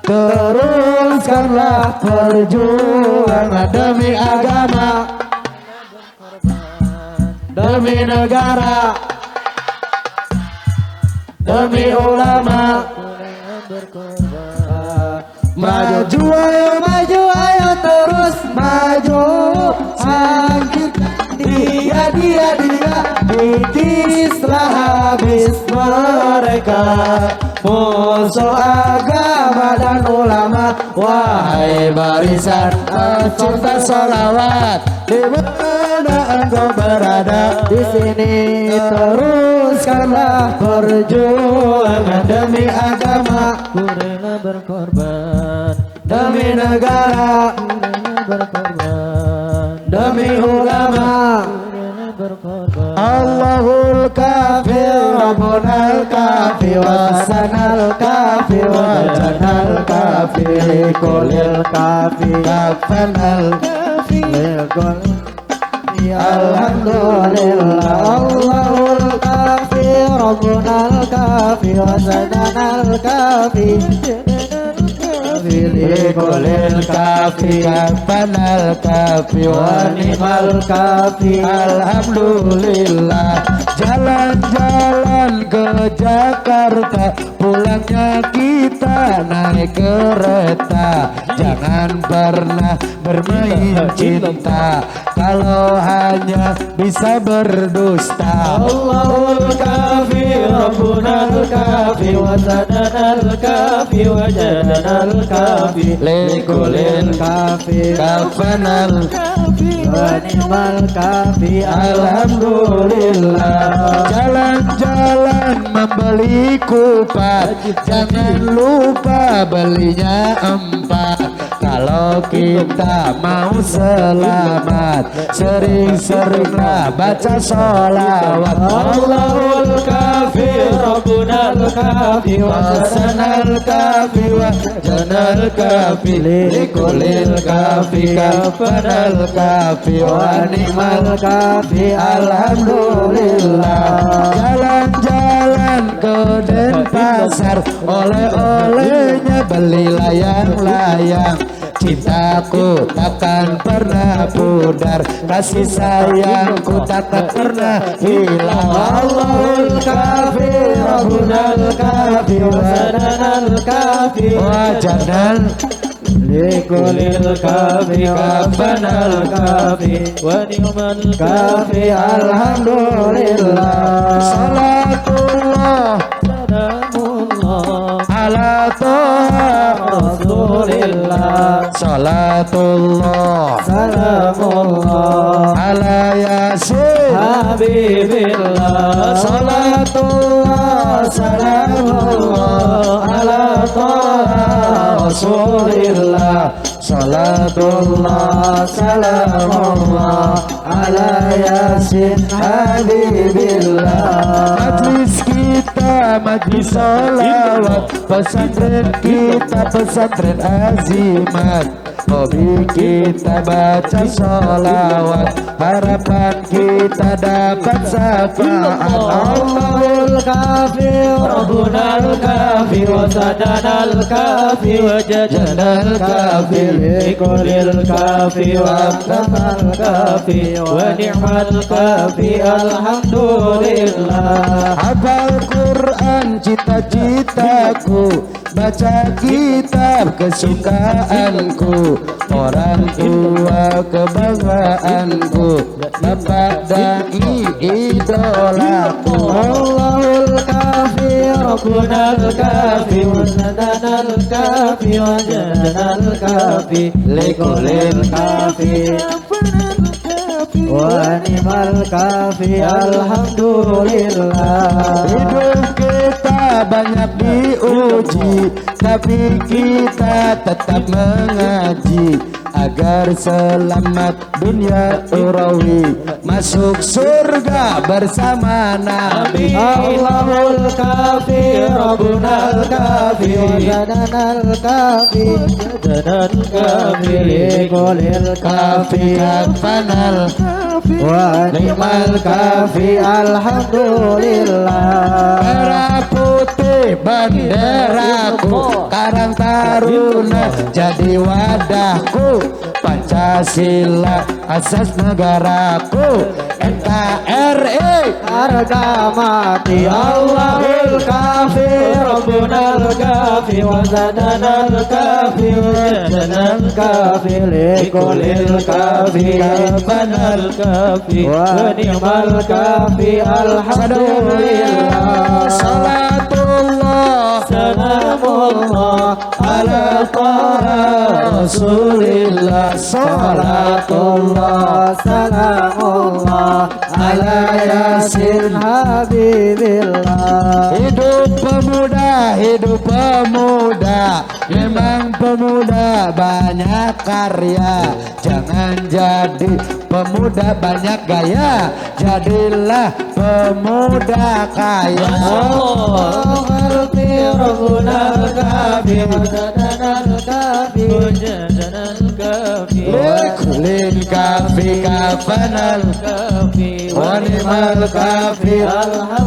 Teruskanlah perjuangan demi agama, demi negara, demi ulama. Maju ayo, maju ayo terus maju, sangkirkan dia dia dia, kikislah habis mereka, musuh agama dan ulama. Wahai barisan pecinta sholawat, di mana engkau berada? Di sini teruskanlah perjuangan demi agama, ku rela berkorban. Demi negara, ku rela berkorban. Demi ulama, ku rela berkorban. Allahul kafi, Rabbunal kafi, wasanal kafi, wajanal kafi, likulil kafi, kafanal kafi, likul. Alhamdulillah. Allahul kafi, Rabbunal kafi, wasanal kafi, likulil kafi, kafanal kafi, wa ni'mal kafi. Alhamdulillah. Jalan-jalan ke Jakarta, pulangnya kita naik kereta. Jangan pernah bermain cinta kalau hanya bisa berdusta. Allahul kafi, Rabbunal kafi, wasanal kafi, wajanal kafi, likulil kafi, kafanal kafi, wa ni'mal kafi. Alhamdulillah. Jalan-jalan membeli kupat, jangan lupa belinya 4. Kalau kita mau selamat, sering-seringlah baca sholawat. Allahul kafi, Rabbunal kafi, wasanal kafi, wajanal kafi, likulil kafi, kafanal kafi, wa ni'mal kafi. Alhamdulillah. Jalan-jalan ke Denpasar, oleh-olehnya beli layang-layang. Cintaku takkan pernah pudar, kasih sayangku takkan pernah hilang. Allahul kafi, Rabbunal kafi, wasanal kafi, wajanal likulil kafi kafanal kafi wa ni'mal kafi alhamdulillah. Salatullah salamullah ala toha rasulillah. Salatullah salamullah ala yasin habibillah. Salatullah salamullah ala toha rasulillah. Salatullah salamullah ala yasin habibillah. Majlis kita majlis salawat, pesantren kita pesantren azimat, hobi kita baca sholawat, harapan kita dapat syafaat. Allahul kafi Rabbunal kafi wa sadanal kafi wa jajanal kafi likulil kafi wa kamal kafi wa ni'mal kafi alhamdulillah. Hafal Quran cita-citaku, baca kitab kesukaanku, orang tua kebanggaanku, bapak dai idolaku. Allahul kafi Rabbunal kafi wa sadanal kafi wa jajanal kafi likulil kafi wa ni'mal kafi alhamdulillah. Hidup kita banyak diuji, tapi kita tetap mengaji agar selamat dunia ukhrawi, masuk surga bersama Nabi. Allahul kafi Rabbunal kafi wa sadanal kafi jajanal kafi likulil kafi kafanal wa ni'mal kafi alhamdulillah. Merah putih benderaku, Karang Taruna jadi wadahku, Pancasila asas negaraku, NKRI harga mati. Allahul kafi Rabbunal kafi wa sadanal kafi wa jajanal kafi likulil kafi kafanal kafi wa ni'mal kafi alhamdulillah. Salatullah salamullah ala taha rasulillah. Salatullah salamullah ala yasin habibillah. Hidup pemuda, hidup pemuda, memang pemuda banyak karya. Jangan jadi pemuda banyak gaya, jadilah pemuda kaya. Allahul Rabbunal kafi wa sadanal kafi wa jajanal kafi likulil kafi kafanal kafi wa ni'mal kafi.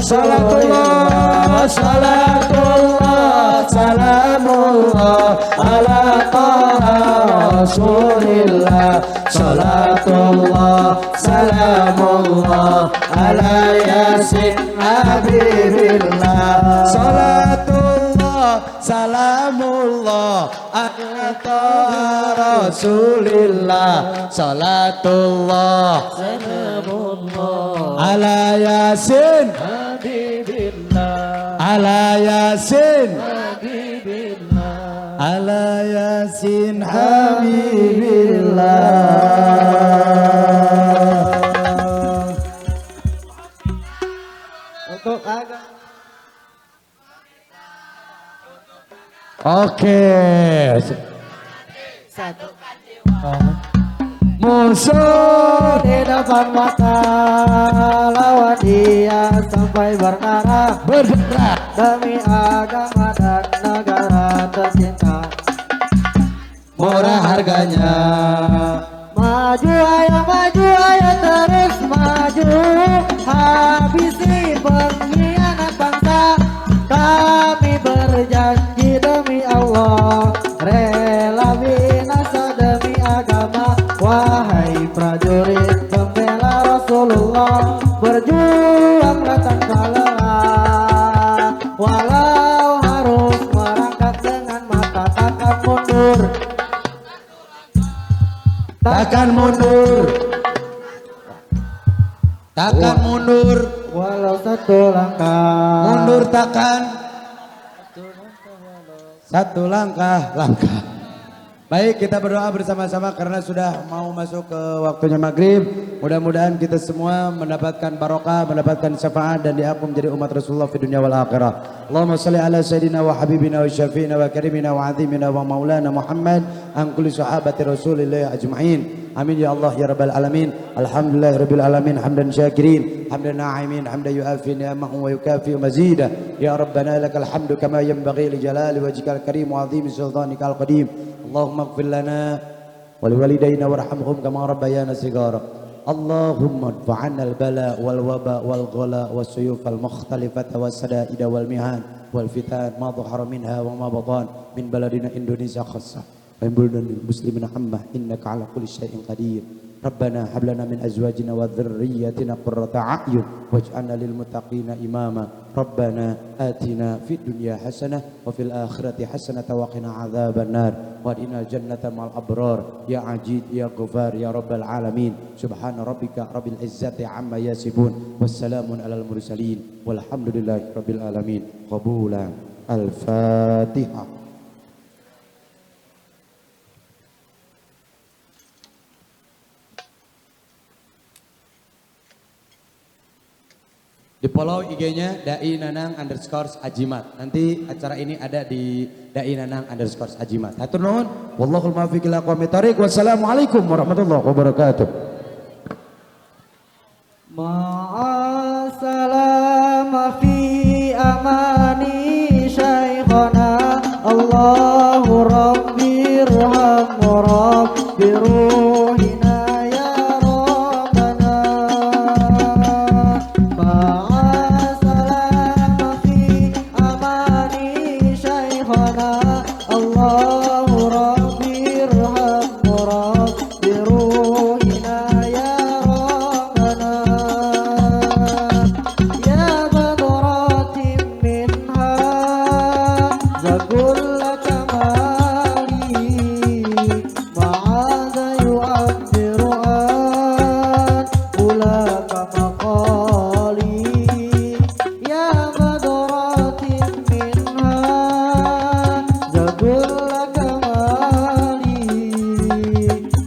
Salatullah salatullah salamullah ala taha rasulillah. Salatullah salamullah ala yasin habibillah. Salatullah salamullah ala taha rasulillah. Salatullah salamullah ala yasin habibillah ala yasin habibillah ala yasin habibillah. Untuk agama. Oke. Satu. Musuh di depan mata, lawan dia sampai berdarah, berdarah demi agama dan negara tercinta. Murah harganya. Maju ayo terus maju, habisi pengkhianat bangsa. Kami berjanji demi Allah, rela binasa demi agama. Wahai prajurit pembela Rasulullah, berjuanglah tanpa lelah, walau harus merangkak dengan mata takkan mundur. Takkan mundur. Takkan mundur walau satu langkah. Mundur takkan satu langkah langkah. Baik, kita berdoa bersama-sama karena sudah mau masuk ke waktunya maghrib. Mudah-mudahan kita semua mendapatkan barokah, mendapatkan syafaat dan diampun menjadi umat Rasulullah di dunia wal akhirah. Allahumma shalli ala sayyidina wa habibina wa syafiina wa karimina wa azimina wa maulana Muhammad an kulli sahabati Rasulillah ajma'in. Amin ya Allah ya rabbal alamin. Alhamdulillah rabbil alamin hamdan syakirin hamdan na'imin hamdan yuafi ni'amahu wa yukafi mazida. Ya rabbana lakal hamdu kama yanbaghi li jalali wajhikal karim wa 'azimi sultanikal qadim. Allahumma ighfir lana wa liwalidayna warhamhum kama rabbayana shighara. Allahumma idfa' 'anna al-bala wal waba wal ghala was suyuf al mukhtalifata was sadaida wal mihan wal fitan ma dhahara minha wa ma batan min baladina Indonesia khassah wa min buldanil muslimina ammah innaka ala kulli syai'in qadir. Rabbana hab lana min azwajina wa dhurriyyatina qurrata a'yun waj'alna lil muttaqina imama. Rabbana atina fid dunya hasanah wa fil akhirati hasanah wa qina adzaban nar wa adkhilna jannata ma'al abrar ya aziz ya ghafar ya rabbal alamin. Subhana rabbika rabbil izzati amma yasifun wassalamun alal mursalin walhamdulillahi rabbil alamin. Qabulan. Al-Fatihah. Di follow IG-nya Dai Nanang underscore Ajimat. Nanti acara ini ada di Dai Nanang underscore Ajimat. Hatur nuhun. Wallahul muwaffiq ila aqwamit thariq. Wassalamualaikum warahmatullahi wabarakatuh. Ma'asalama fi amani syaikhana. Allahu rabbirham rabbi ruhina ya rabbana. Ma'asalama fi amani syaikhana. Allahu rabbirham rabbi ruhina ya rabbana. Ya badratin minha zakul kamali ma'adha yu'abbiru an ulaka maqali. Ya badratin minha zakul kamali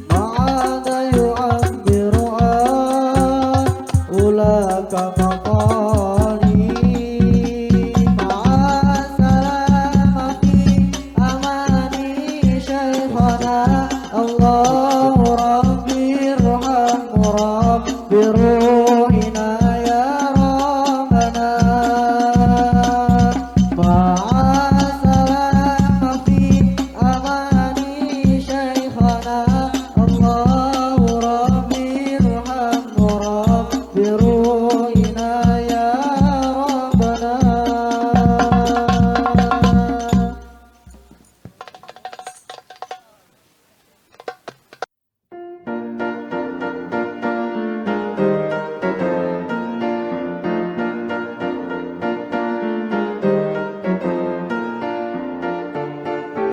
ma'adha yu'abbiru an ulaka maqali.